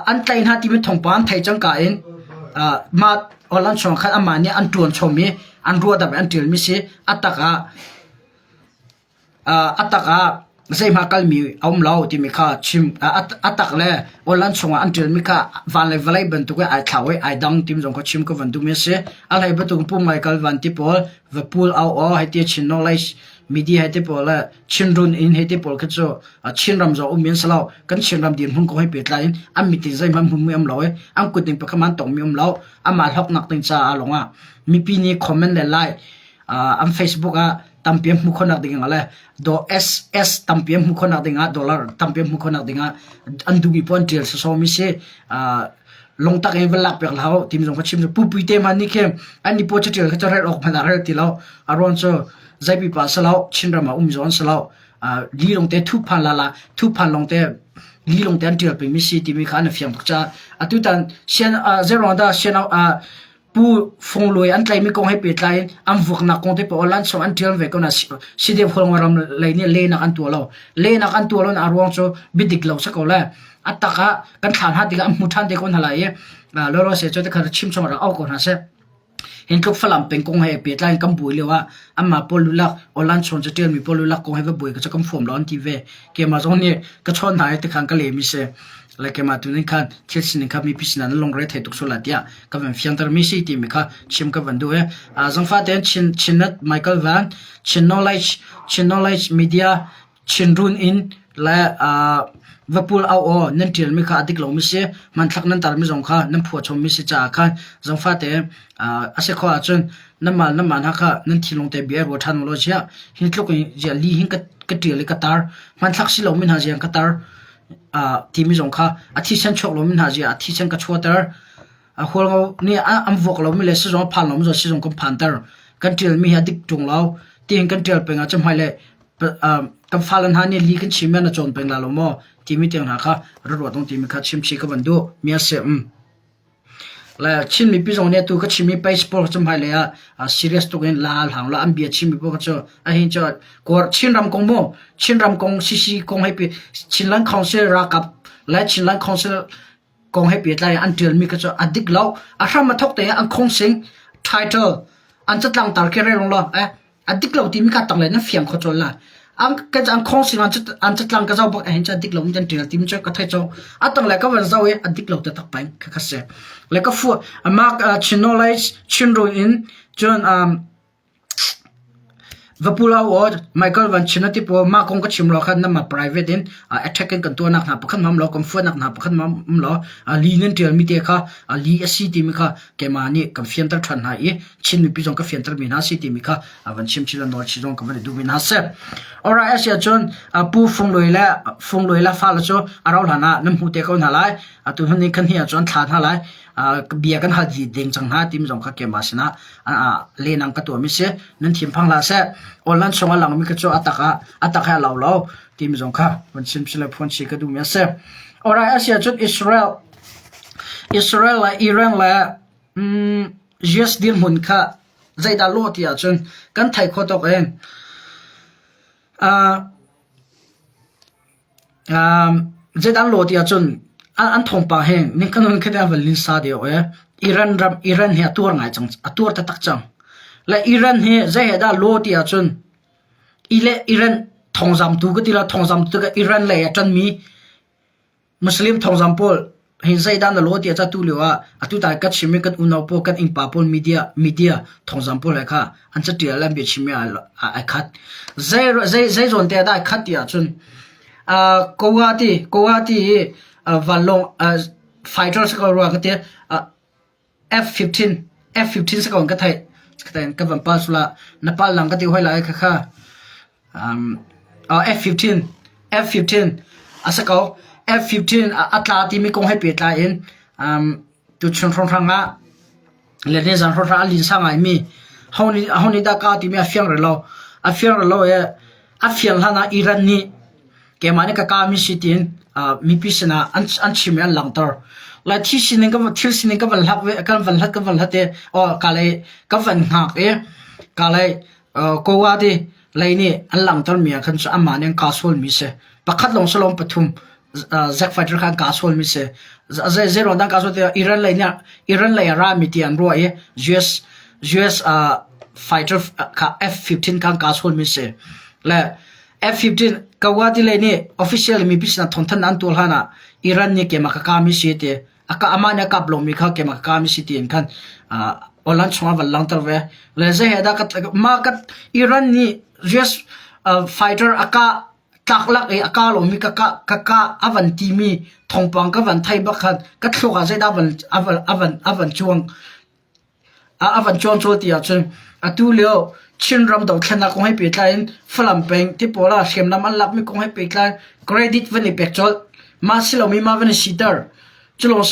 an tlaih hna timi thawngpang an theih cangka in mah online chung khan amah nih an ṭuan chom i an ruahdamh i an ṭialmi si. A tak ah A tak ah zeihmah kalmi a um lo timi kha chim. A tak le awlan chungah an ṭialmi kha van le vawlei bantuk in ai thlau i ai dang timi zong kha chim ka van duhmi a si. A hlei bantuk in pumngai kal van ti pawl, va pul au aw hei ti Chin knowledge media hei ti pawl le Chinrun inn hei ti pawl khi cu Chinram zong ummi an si lo. Kan Chinram dirhmun kong he pehtlai in an mit in zeihmanh hmuhmi um lo i an kut in pakhat hmanh tongmi um lo. Amah hlawknak ding caah lawngah mipi nih comment le like an Facebook ah tampi an hmuh khawhnak ding ah le do SS tampi an hmuh khawhnak ding ah dollar tampi an hmuh khawhnak ding ah an duhmi paoh an ṭial sawsawmi si. Lungtak in van lak piak hlah timi zong ka chim. Pupui te hmanh nih khin an ni paw caṭial kha cu rel awk hmanh ah rel ti lo. A ruang cu zeipi pa si lo, Chinram ah um zawn si lo. Li lawngte thuphan lala thuphan lawngte li lawngte an ṭial pengmi si timi kha an i fiang tuk caah atutan sian zeiruang dah sian Pu Fung Luai an tlaihmi kong he pehtlai in an vuaknak kong te paoh lansawng an ṭial ve ko na Sidep Hualngoram lei nih lehnak an tuah lo. Lehnak an tuah lo a ruang cu biadik lo si ko le a tak ah kan thla hna tikah an hmu ṭhan te ko hna lai i lawlaw se cu tikhan chim chung rak au ko hna seh. Hin tluk Falam peng kong he pehtlai in kan buai lio ah anmah pawl lulak online chawn caṭialmi pawl lulak kong he va buai ka cu kan fuam lo an ti ve. Keimah zong nih ka chawn hna i tikhan ka lehmi si. Le keimah tu nih khan thil sining kha mipi sinah nan lungre thei tuk sual lai tiah ka van fiantermi si timi kha chim ka van duh i zangfah tein Chin Chinnet Michael Van Chin Knowledge Chin Knowledge Media Chinrun in le Vapul au aw nan ṭialmi kha a dik lomi si hmanthlak nan tarmi zong kha nan phuahchommi si caah khan zangfah tein a si khawh ahcun nanmah nanmah hna kha nan thinlung te bia ruat ṭhan u law ziah hi tluk in ziah li hin ka ṭial i ka tar hmanthlak si lomi hna ziang ka tar timi zong kha a thisen chuak lomi hna zia a thisen ka chuahter. A hualngo nih an vuak lomi le sizung a phan lomi zong sizung kan phanter. Kan ṭialmi hi a dik ṭung lo. Tiin kan ṭial peng ahcun hmailei kan fale hna nih li kan chim i an cawn peng lai lo maw timi tiang hna kha ra ruat ding timi kha chimchih ka van duh mi a si. Le Chin mipi zong nih atu ka chimmi page pawl cu hmailei ah serious tuk in la hlang la an bia chimmi pawl cu a hin cu kawr Chinram kong mu Chinram kong CC kong he pi Chinland Council ralkap le Chinland Council kong he pehtlai an ṭialmi kha cu a dik lo. A hram a thawk te an khawngsing title an catlang tar khi rel law eh a dik lo timi kha tanglei nan fiang kho cawlh la. An ka an khawngsing an an catlang ka zoh bak ahhin cu a dik lo mi an ṭial timi cu ka thei cawk. A tanglei ka van zoh i a dik lo taktak peng kha kha si. Le ka fu mark Chin knowledge Chinrun in cun um Va pu lo aw, Michael van chim na ti pawl mah kong ka chim lo khan nanmah private in attack in kan tuahnak hna pakhat hmang law kan fuatnak hna pakhat hmang law li nan ṭialmi te kha li a si timi kha keimah nih kan fianter ṭhan hna i Chin mipi zong ka fiantermi hna si timi kha van chim chin le nawl chin zong ka van i duhmi hna si. Alright, a si ahcun Pu Fung Luai le Fung Luai le fale cu a rauh hlan ah nan hmu te ko hna lai. Atu hnu ni khan hi ahcun thla hna lai. Bia kan hal ding cang hna timi zong kha keimah sinah lenang ka tuahmi si nan thinphang hlah seh online chung a langmi kha cu a tak ah a tak he a lo lo timi zong kha van chim si le phuan si ka duhmi a si. Alright, a si ahcun Israel Israel le Iran le um, US dirhmun kha zeidah lawh ti ahcun kan thei khawh tawk in uh, Zeidah an lawh ti ahcun an thawngpang hi ning khat an van linsa deuh i Iran ram Iran hi a tuar ngai cang a tuar taktak cang. Le Iran hi zei he dah lawh ti ahcun i le Iran thawngzamtu ka ti la thawngzamtu ka Iran lei a ṭanmi Muslim thawngzam pawl hi zeidah na lawh tiah ca tu lio ah atu ta ka chim i kan unau pawl kan innpa pawl media media thawngzam pawl he kha an catial an biachim mi ai khat. Zei zei zei zawn te ah dah ai khat ti ahcun uh, Kawati Kawati hi uh, vanlawng uh, fighter si ko rua ka ti uh, F-15 F-15 si ko ka theih. Ka van pal sula na pal lang ka ti hoi lai kha kha. Um, uh, F-15 F-15 a si ko. F-15 a tla timi kong he pehtlai in um, tuchun hrawnghrang ah le nizan hrawnghrang a linsa ngaimi ho nih ho nih dah ka timi a fiang rih lo. A fiang rih lo i a fiang hlan ah Iran nih keimah nih ka kami si tiin mipi sinah an an chim i an langhter. Lai thi sining ka thil sining ka van hlak ve kan van hlat ka van hlat i oh ka lei ka van hngak i ka lei kowa ti lei nih an langhter mi ah khan cu amah nih an ka sual mi si. Pakhat lawng si lawng pathum Zack fighter kha an ka sual mi si. Zei zei ruang dah ka sual tiah Iran lei nih Iran lei a ra mi ti an ruah i US US fighter kha F-15 kha an ka sual mi si. Le F-15 Kawati lei nih official mipi sinah thawngthanhnak an tuah hlan ah Iran nih keimah ka kami si ti a ka amah nih a kap lomi kha keimah ka kami si tiin khan online chungah van langhter ve. Le zei he dah ka mah ka Iran nih US fighter a kah tlak lak i a kah lomi ka kah ka kah a van timi thawngpang ka van theih bak khan ka thluak ah zeidah a van a van a van a van cuang. A van cuangcawl ti ahcun atu lio Chinram dothlennak kong he pehtlai in Falam peng tipawl ah hriamnam an lakmi kong he pehtlai credit van i pek colh. Mah si lomi mah van i siter. Culawng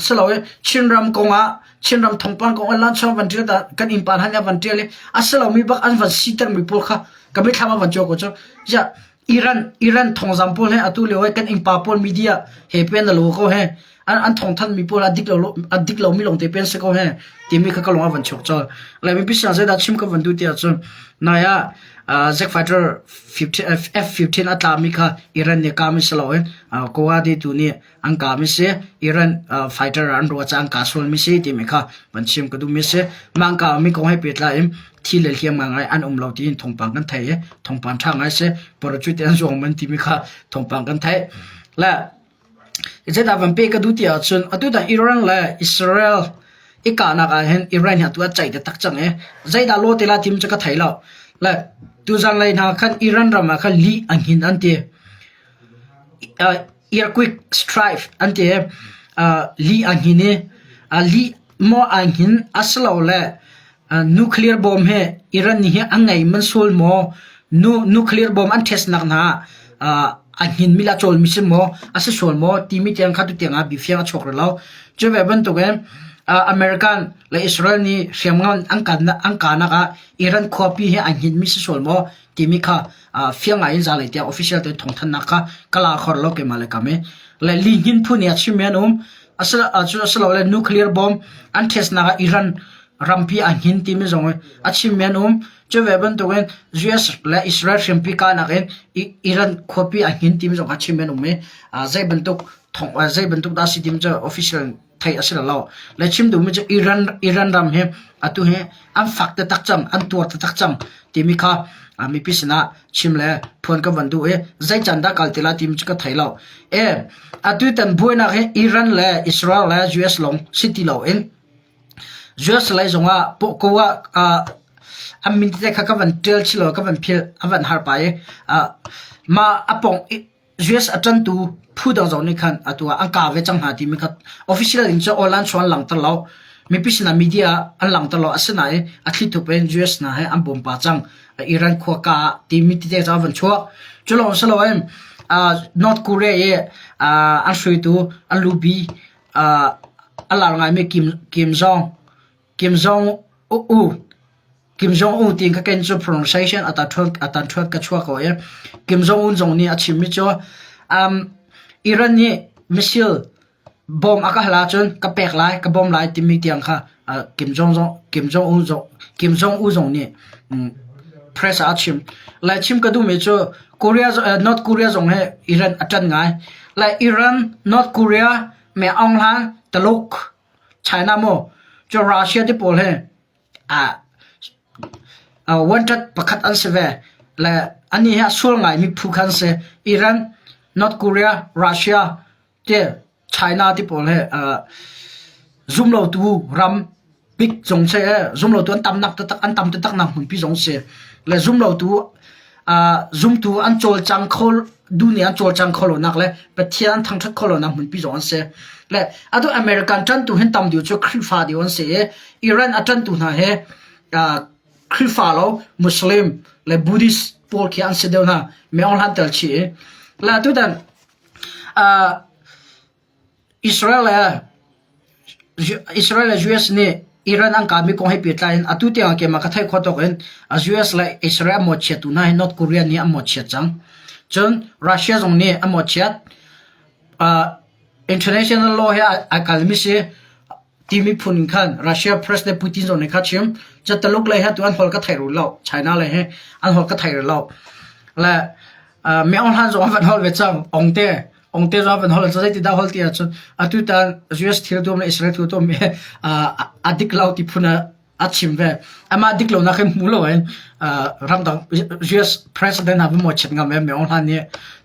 si lo i Chinram kong ah Chinram thawngpang kong an lanchuang van ṭial dah kan innpa hna nih an van ṭial i a si lomi bak an van sitermi pawl kha ka mitthlam ah van cuang ko cu. Ziah Iran Iran thawngzam pawl he atu lio i kan innpa pawl media he pen na lo ko he an an thawngthanh mi pawl a dik lo a dik lomi lawngte pen si ko he timi kha ka lung a van chuak colh. Lai mipi sinah zeidah chim ka van duh ti ahcun nai ah Zack Fighter 15 F-15 a tlami kha Iran nih kami si loin Kawadi tu nih an kami si Iran fighter an ruah caah an kah sualmi si timi kha van chim ka duhmi si. Mah an kahmi kong he pehtlai in thi le hliam ngai an um lo tiin thawngpang kan theih i thawngpang ṭha ngai si. Parachute an zuang man timi kha thawngpang kan theih. Le Zeidah van peh ka duh ti ahcun atutan Iran le Israel i kahnak ah hin Iran hi atu a ceih taktak cang i zeidah law te la tim cu ka thei lo. Le tuzan lei hna khan Iran ram ah khan lih a hngin an ti. Uh, earthquake strife an ti. Uh, lih a hngin i uh, lih maw a hngin asilole Nuclear bomb hi Iran nih hin an ngei man sual maw? Nu nuclear bomb an test nak hna ah a hninmi le a cawlmi si maw? A si sual maw? Timi tiang kha tutiang ah biafiang a chuak rih lo. Cu ve bantukin American le Israel nih hriamngan an kan an kahnak ah Iran khuapi hi a hninmi si sual maw? Timi kha fiang ngai in zalei tiang official tein thawngthanhnak kha ka la khor lo keimah le kam i. Le lihnin phu nih a chimmi an um. Asilole nuclear bomb an testnak ah Iran rampi a hnin timi zong a chimmi an um. Cu ve bantukin US le Israel hriampi kahnak in Iran khuapi a hnin timi zong a chimmi an um i zei bantuk thong zei bantuk dah a si timi cu official theih a si lo. Le chim duhmi cu Iran Iran ram hi atu hi an fak taktak cang, an tuar taktak cang timi kha mipi sinah chim le phuan ka van duh i zei can dah kal ti lai timi cu ka thei lo. E atu tan buainak hi Iran le Israel le US lawng si ti loin US lei zongah ko ah an min tete kha ka van ṭial chih lo ka van philh a van har pa i mah a pong US a ṭantu phu dang zong nih khan atu ah an kah ve cang hna timi kha official in cu online chuan an langhter lo. Mipi sinah media an langhter lo. Asinain a thlithup in US hna he an bawm pah cang. Iran khua ka ah timi tete cu a van chuak. Cu lawng si loin North Korea i an hruaitu an lubi a lar ngaimi Kim Kim Jong Kim Jong U Kim Jong-un tiin ka ken cu pronunciation a tan ṭhuat ka chuak ko i Kim Jong-un zong nih a chimmi cu um, Iran nih missile bom a ka hal ahcun ka pek lai, ka bawm lai timi tiang kha uh, Kim Jong Kim Jong-un zong Kim Jong-un zong nih um, press ah a chim. Lai chim ka duhmi cu Korea uh, North Korea zong he Iran a ṭan ngai. Lai Iran, North Korea, me Aung Hlan, Taluk, China maw cu Russia te pawl he Wanṭhat pakhat an si ve. Le anih hi a sual ngaimi phu kha an si. Iran, North Korea, Russia te China ti pawl hi zumlotu ram bik zong si i zumlotu an tamnak taktak an tam taktak nak hmunpi zong si. Le zumlotu zumtu an cawlcang kho duh nih an cawlcang kho lonak le Pathian an thangṭhat kho lonak hmunpi zong an si. Le atu American ṭantu hin tam deuh cu Khrihfa deuh an si i Iran a ṭantu hna hi Khrihfa lo Muslim le Buddhist pawl khi an si deuh hna. Mi Aung Hlan tel chih i. Le atutan Israel le Israel le US nih Iran an kahmi kong he pehtlai in atu tiang ah keimah ka theih khawh tawk in US le Israel a mawhchiattu hna hi North Korea nih a mawhchiat cang. Cun Russia zong nih a mawhchiat. Uh, international law he ai kalmi si timi phun in khan Russia President Putin zong nih kha chim. Cu Taluk lei he tu an holh ka thei rul lo. China lei he an holh ka thei rul lo. Le uh, Mi Aung Hlan zong a van holh ve cang. Ong te Ongte zong van hol zei dah hol ti ahcun atu tan US thil tuam le Israel thil tuam hi a dik lo ti phun a chim ve. Amah dik lo nak hin hmu lo in ramdang US president ha mo chet ngam em me ong hlan ni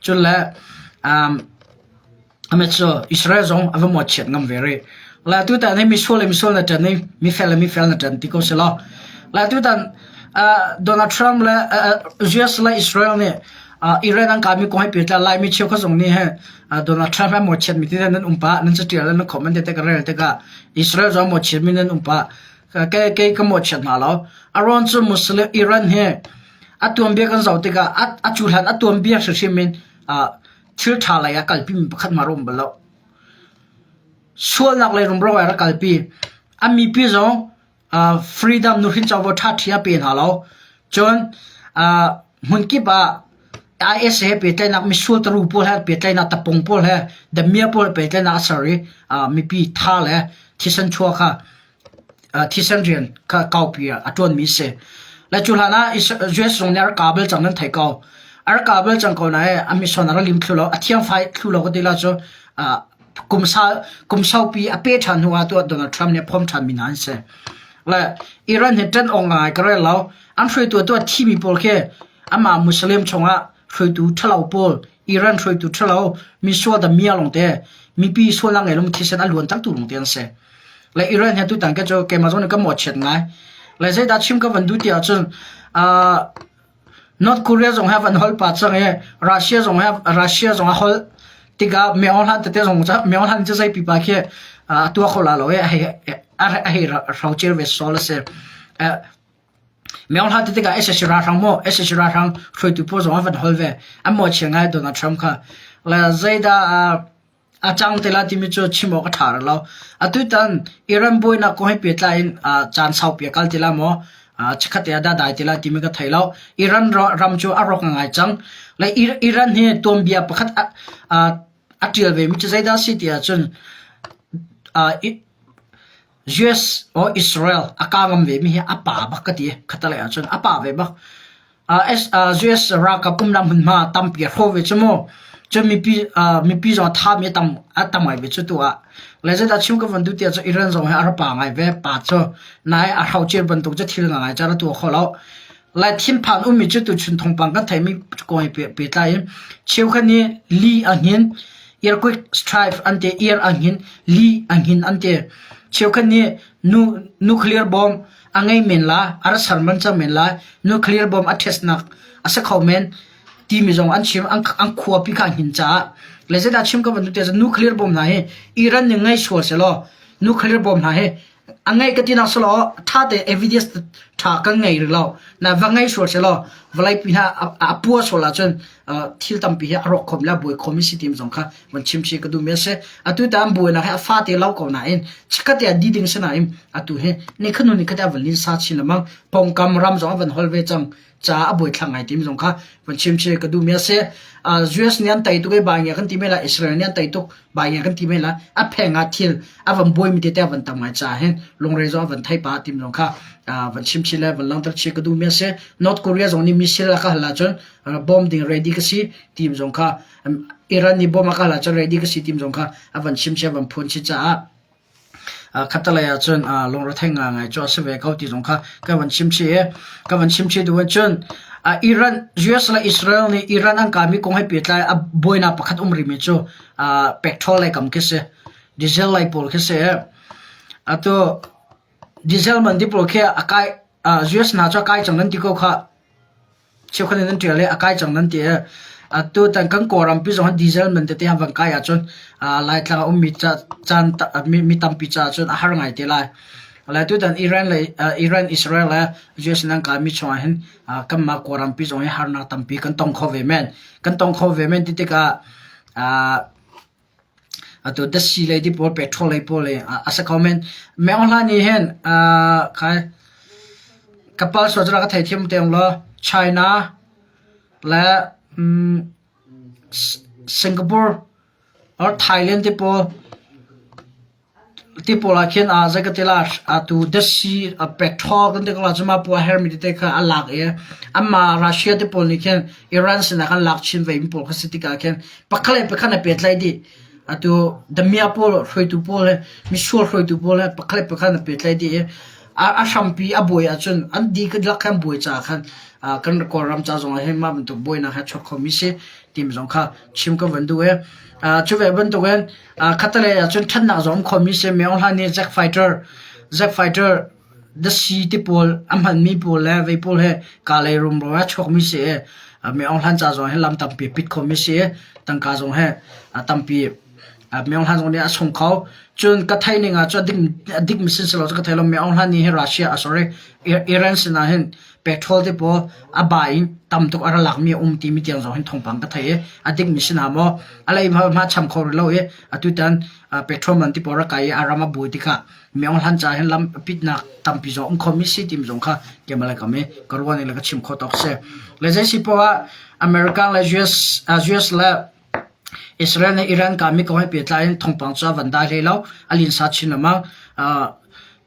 cun le ame cu Israel zong ava mo chet ngam ve ri. La tu tan hi misual le misual na ṭan i mifel le mifel na ṭan ti ko si lo. La tu tan Donald Trump le US le Israel nih Iran an kami kong he pehtlai Laimi cheukhat zong nih he Donald Trump he mawchiat mi tete nan um pah nan catial nan comment tete ka rel tikah Israel zong mawchiat mi nan um pah ke ke ka mawchiat hna lo aruang cu Muslim Iran hi a tuanbia kan zoh tikah a cu hlan a tuanbia hrimhrim in thil ṭha lei ah kalpi mi pakhat ma rum bal lo sualnak lei rumro ah rak kalpi a mipi zong freedom nuhrin covo ṭhaṭhi a pe hna lo. Cun hmunkip ah IS he pehtlaihnak misual taru pawl he pehtlaihnak tapung pawl he damiah pawl he pehtlaihnak a ser i mipi tha le thisen chuah kha thisen rian kha kaupi ah a ṭuanmi a si. Le cu hlan ah US zong nih a rak kah bal cang nan theih ko. A rak kah bal cang ko nain a mission a rak lim thlu lo, a thiangfai thlu lo ka ti la cu kum sa kum saupi a pe ṭhan hnu ah tuah Donald Trump nih a phom ṭhanmi hna an si. Le Iran hi ṭan awk ngai ka rel lo. An hruaitu tuah thimi pawl khi amah Muslim chungah hruaitu ṭhalo pawl Iran hruaitu ṭhalo mi sual da mia lawngte mipi sualnak ngei lung thisen a luan taktu lawngte an si. Le Iran hi tutan ke cu keimah zong nih ka mawhchiat ngai. Le zeidah chim ka van duh ti ahcun uh, North Korea zong he van holh pah cang i Russia zong he Russia zong a holh tikah Myo Hlan tete zong cu Myo Hlan cu zei pipa khi a tuah kho la lo i a hei a hei hrocer ve sol a si. Myo Hlan tikah SSC ralhrang maw SSC ralhrang hruaitu pawl zong an van holh ve. An mawhchia ngai Donald Trump kha. Le zeidah A cang te lai timi cu chim awk a ṭha rih lo. Atutan Iran buainak kong he pehtlai in caan saupi a kal ti lai maw? Chikkhat te ah dah dai ti lai timi ka thei lo. Iran ram cu a rawk ngai cang. Le Iran hi tuanbia pakhat a ṭial vemi cu zeidah a si ti ahcun. US or Israel a ka ngam ve mi hi a pa bak ka ti. Khatalei ahcun a pa ve bak. US ralkap umnak hmunhma tampi a hrawh ve cu mu. Cun mipi mipi zong a thami a tam a tam ngai ve cu tu ah. Le zeidah chim ka van duh tiah cun Iran zong hi a ra pa ngai ve. Pa cu nai a hrocer bantuk cu thil ngai ngai cu a ra tuah kho lo. Lai thinphan ummi cu tuchun thawngpang kan theihmi kong he pehtlai in cheukhat nih li a hngin, earthquake strife an ti, ear a hngin, li a hngin an ti. Cheukhat nih nu, nuclear bomb a ngei men la, a ra ser man cang men lai, nuclear bomb a testnak a si kho men timi zong an chim, an, an khuapi kha a hngin caah. Le zeidah chim ka van duh ti ahcun nuclear bomb hna hi Iran nih ngei sual selaw nuclear bomb hna hi A ngeih ka tinak si law ṭha tein evidence ṭha kan ngei rih lo. Na va ngei sual si law vawleipi hna a pua sual ahcun thil tampi hi a rawk khom le a buai khomi si tim zong kha van chim chih ka duhmi a si. Atu ta an buainak hi a fate lo ko nain chikkhat te ah di ding si nain atu hi nikhat hnu nikhat ah van linsa chin lengmang. Pawngkam ram zong a van hol ve cang. Caah a buaithlang ngai timi zong kha van chim chih ka duhmi a si. US nih an tei tuk i bai kan ti men lai, Israel nih an tei tuk bai kan ti men lai. A pheng ah thil a van buaimi tete a van tam ngai caah hin lungre zong a van thei pah timi zong kha van chim chih le van langhter chih ka duhmi a si. North Korea zong nih missile a ka hal ahcun bom ding ready ka si timi zong kha Iran nih bom a ka hal ahcun ready ka si timi zong kha a van chim chih a van phuan chih caah Khattelei ahcun lungrethei ngaingai cu a si ve ko ti zong kha ka van chim chih i ka van chim chih duh ahcun Iran, US le Israel nih Iran an kaimi kong he pehtlai a buainak pakhat um rihmi cu petrol lei kam khi si. Diesel lei pawl khi si. Atu diesel man ti pawl khi a kai US hna cu a kai cang nan ti ko khah. Cheukhat in an ṭial i a kai cang nan ti i atutan kan Kawlrampi zong hi diesel man tete an van kai ahcun Laitlang a ummi caan mi tampi caah cun a har ngai te lai. Lai tutan Iran le Iran Israel le US in an kaimi chungah hin kanmah Kawlrampi zong hi harnak tampi kan tong kho ve men. Kan tong kho ve men ti tikah Atu datsi lei ti pawl petrol lei pawl hi a si kho men. Meng hlan nih hin khai ka pal sual cu ka theithiam te law China le Singapore or Thailand ti pawl Ti pawl ah khin zei ka ti la atu datsi petrol kan ti ko la cu mah pawl a hermi tete kha a lak i anmah Russia te pawl nih khin Iran sinah khan lak chin ve mi pawl kha si tikah khin pakhat le pakhat an i pehtlaih dih. Atu damiah pawl hruaitu pawl he misual hruaitu pawl he pakhat le pakhat an i pehtlaih dih i a hrampi a buai ahcun an dihlak khan buai caah khan kan Kawlram ca zongah hin mah bantuk buainak hi a chuak khomi si timi zong kha chim ka van duh i cu ve bantukin Khattelei ah cun ṭhatnak zong um khomi si. Myo Hla nih Zack Fighter, Zack Fighter dasi ti pawl a hmanmi pawl le vei pawl he kalay rumro ah chuakmi si i Myo Hlan ca zong hi lam tampi a pit khomi si i tangka zong he tampi Myo Hlan zong nih a sung kho. Cun ka theih ning ah cun a dikmi sin si lo cu ka thei lo. Myo Hlan nih hi Russia, sorry, Iran sinah hin petrol te pawl a ba in tam tuk a ra lakmi a um timi tiang zong hin thawngpang ka thei i a dikmi si hna maw a lei hma cham kho rih lo i atutan petrol man ti pawl ra kai i a ram a buai tikah Myaung Hlan ca hin lam pitnak tampi zong um khomi si tim zong kha kemal kam i ka ruan le ka chim kho tawk si le zei si poah American le US US le Israel nih Iran kami kong he pehtlai in thawngpang cu a van dai hlei lo. A linsa chin lengmang.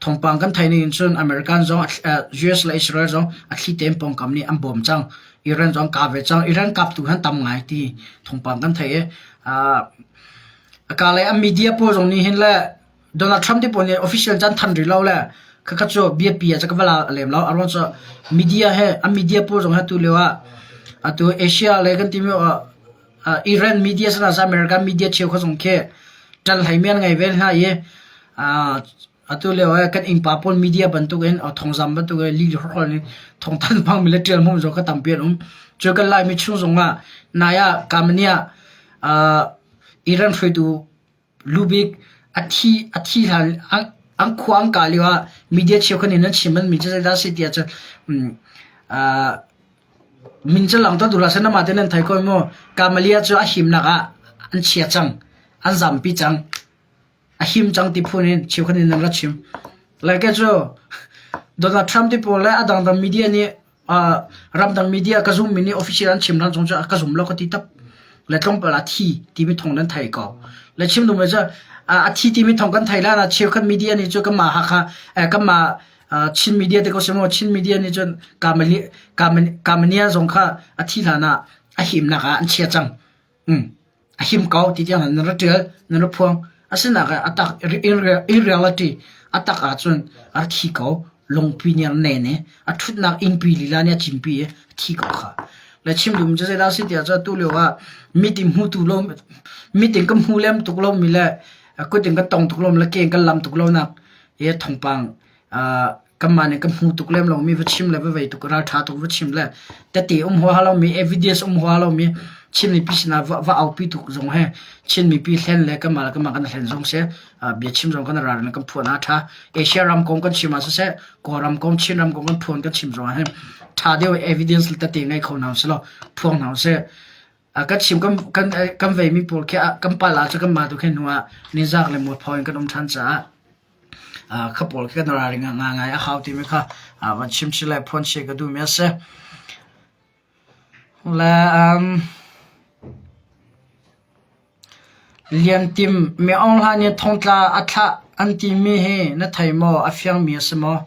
Thawngpang kan theih ning in cun American zong US le Israel zong a thli tein pawngkam nih an bawm cang. Iran zong kap ve cang. Iran kaptu han tam ngai ti thawngpang kan theih i a ka le a media pawl zong nih hin le Donald Trump te pawl nih official caan than rih lo le khakha cu biapi ah ka va la lem lo. A ruang cu media he a media pawl zong he tu lio ah atu Asia le kan timi Iran media sana sa American media cheu kha zong khi ṭan hlei mi an ngei ve hna i atu lio ah kan innpa pawl media bantuk in thawngzam bantuk in lih hrawkhrol in thawngthan hmang mi le ṭial hmang zong kha tampi an um. Cu kan Laimi chung zong ah nai ah Kamania Iran hruaitu Lubik a thi a thi hlan an khua an kah lio ah media cheukhat nih nan chim mi cu zeidah a si tiah cun min cu langhter duh hlah seh namah te nan thei ko mu. Kamalia cu a himnak ah an chia cang an zampi cang a him cang ti phun in cheukhat nih nan ra chim. Like cu Donald Trump ti pawl le a dangdang media nih ramdang media ka zummi nih official an chim hlan zong cu ka zum lo ka ti tak. Le tlawmpal ah thi timi thawng nan thei ko. Le chim duhmi cu. A thi timi thawng kan thei la na cheukhat media nih cu kanmah Hakha kanmah Chin media te ko si maw Chin media nih cun Kamania zong kha a thi hlan ah a himnak ah an chia cang. A him ko ti tiang nan ra ṭial, nan ra phuang. Asinain a tak in reality a tak ahcun a thi ko. Lungpi nih a nen i a ṭhutnak innpi lila nih a cinpi i a thi ko kha. Le chim duhmi cu zeidah a si tiah cun atu lio ah mit in hmutu lo mit in kan hmu lem tuk lomi le kut in kan tong tuk lomi le ke in kan lam tuk lonak hi thawngpang kanmah nih kan hmu tuk lem lomi va chim le va vei tuk ralṭha tuk va chim le tete um huaha lomi evidence um huaha lomi Chin mipi sinah va, va aupi tuk zong he Chin mipi hlen le kanmah le kanmah kan hlen zong si bia chim zong kan ral kan phuan a ṭha Asia ram kong kan chim ah siseh Kawlram kong Chin ram kong kan phuan kan chim zong ah hin ṭha deuh evidence tete ngei kho hna usih law phuang hna usih kan chim kan kan kan veimi pawl khi kan pal ah cu kanmah tu khi hnu ah nizak le mualpho in kan um ṭhan caah Kha pawl khi kan ralring ngaingai a hau timi kha van chim chih le phuan chih ka duhmi a si. Le um, Liantim Mi Aung Hlaing nih thongtla a thlah an timi hi na thei maw? A fiangmi a si maw?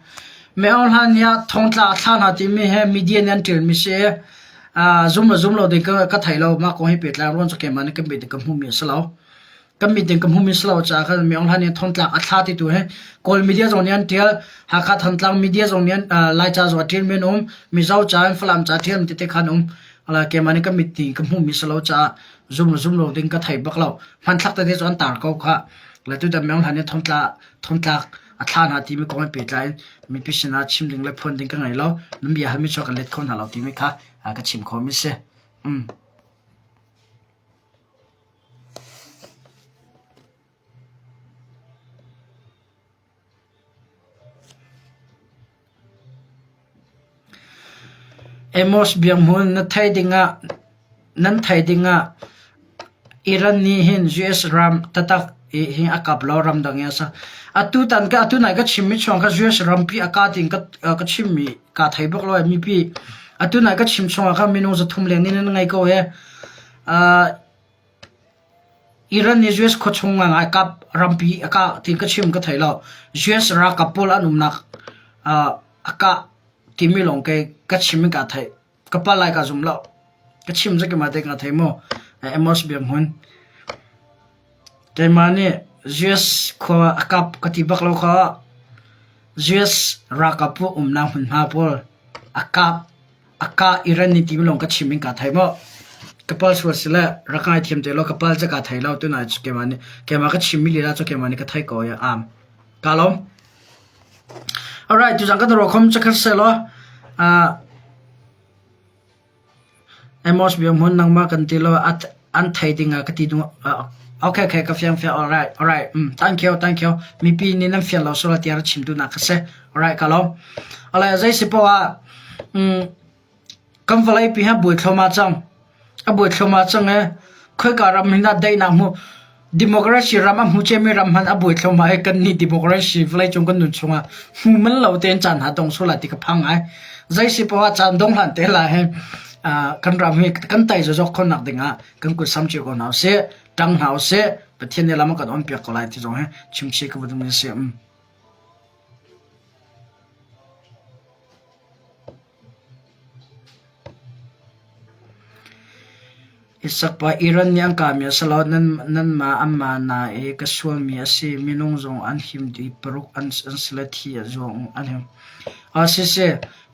Mi Aung Hlaing nih thongtla a thlah hna timi hi media nih an ṭialmi si i zum le zum lo ding ka, ka thei lo. Mah kong hi pehtlai ruang cu keimah nih kan mit in ka hmuhmi a si lo. Kan mit in ka hmuhmi si lo caah khan Mi Aung Hlaing nih thongtlak a thla ti tu hi Kawl media zong nih an ṭial, Hakha Thantlang media zong nih an Laica zong a ṭialmi an um, Mizo ca in Falam ca ṭialmi tete kha an um. Keimah nih ka mit in ka hmuhmi si lo caah zum zum lo ding ka thei bak lo. Hmanthlak tete cu an tar ko kha. Le tutan Mi Aung Hlaing nih thongtla thongtlak a thla hna timi kong he pehtlai in mipi sinah chim ding le phuan ding ka ngei lo. Nan bia halmi cu ka let kho hna lo timi kha ka chim khawhmi si. Um. Amos biakhmun na theih dingah nan theih dingah Iran nih hin US ram taktak hi a kap lo ramdang i a sa. Atutan ka atu nai ka chimmi chung kha US rampi a ka tiin ka ka chimmi kaa thei bak lo mipi. Atu nai ka chim chungah khan minung 300 leng nih nan ngei ko he. Uh, Iran nih US khuachung ngai kap rampi a kah tiin ka chim ka thei lo. US ralkap pawl an umnak uh, a kah timi lawng ke ka chim in ka theih. Ka pa lai ka zum lo. Ka chim zaki ma te ka thei mu. Amos Biakhmun. Keimah nih US khua a kap ka ti bak lo kha. US ralkap pawl umnak hmunhma pawl a kap A kah i ran ni ti lawng ka chim in kaa thei maw? Ka pal sual si le rak ngaithiam te law ka pal cu kaa thei lo tunai cu keimah nih keimah ka chimmi lila cu keimah nih ka thei ko i am. Kaa lawm. Alright, tuzan kan ruah khom cakhat seh law uh, Amos biahmun nangmah kan ti lo an thei ding ah ka ti ding uh, okay okay ka fiang fiang alright alright mm, thank you thank you mipi nih nan fian lo sual tiah ra chim tu nak ka si alright ka lawm alai zei si poah ah Kan vawleipi hi a buai thluahmah cang. A buai thluahmah cang i khoika ram hin dah daihnak hmu democracy ram a hmu ciami ram hmanh a buai thluahmah i kannih democracy vawleicung kan nun chungah hmu manh lo tein caan hna dong sual lai ti ka phang ngai. Zei si poah ah caan dong hlan te lai hi kan ram hi kan tai zawzawk khawhnak dingah kan kut sam cio ko hna usih, ṭang hna usih, Pathian nih lam a kan on piak ko lai ti zong hi chimchih ka va duhmi a si. Isak pa Iran nih an kahmi a si lo. Nanmah anmah na i ka sualmi a si. Minung zong an him dih. Paruk an si le thi zong an him. Si si,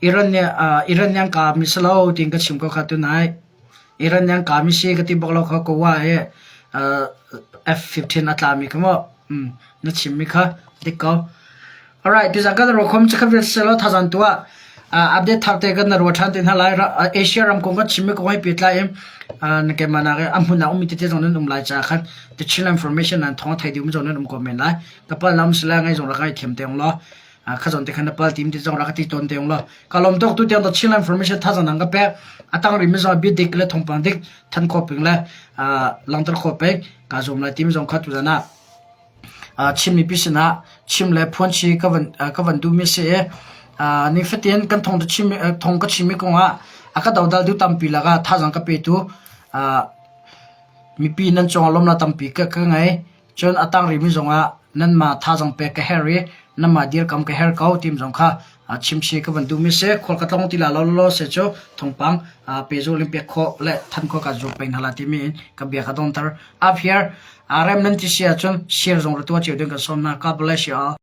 Iran nih Iran nih an kahmi si lo tiin ka chim ko kha tunai. Iran nih an kahmi si ka ti bak lo kha ka ua i F-15 a tlami kha maw na chimmi kha dik ko. Alright, tuzaan kan ruakhom cu khat selaw thazang tuah update thar te kan ruah ṭhan te hna lai. Asia ram kong kan chimmi kong he pehtlai in na keimah nak a hmun ah ummi tete zong nan um lai caah khan the Chin information nan thawng a thei ding zong nan um ko men lai. Ka pal lam sila ngai zong rak ngai thiam te ung law kha zon te khan na pal tim ti zong rak ti ton te ung law ka lom tuk tu tiang the Chin information thazang nang ka pek atang ri mi zong bi dik le thongpang dik than kho ping le langter kho pek ka zum lai tim zong kha tu zan ah Chin mipi sinah chim le phuanchi ka van ka van duhmi a si i nifatin kan thawng thawng ka chimmi kongah a ka dodal tu tampi lakah thazaang ka petu mipi nan cungah lawmhnak tampi ka ka ngei. Cun a tang rihmi zongah nanmah thazaang pek ka herh i nanmah dirkam ka herh ko tim zong kha chimchi ka van duhmi si. Khual ka tlong ti la lo law se cu thawngpang pehzulh in pek khawh le than khawh ka zuam peng hna la timi in ka bia ka donter. Up here, rem nan ti si ahcun share zong ra tuah cio ding kan sawm hna. God bless you all.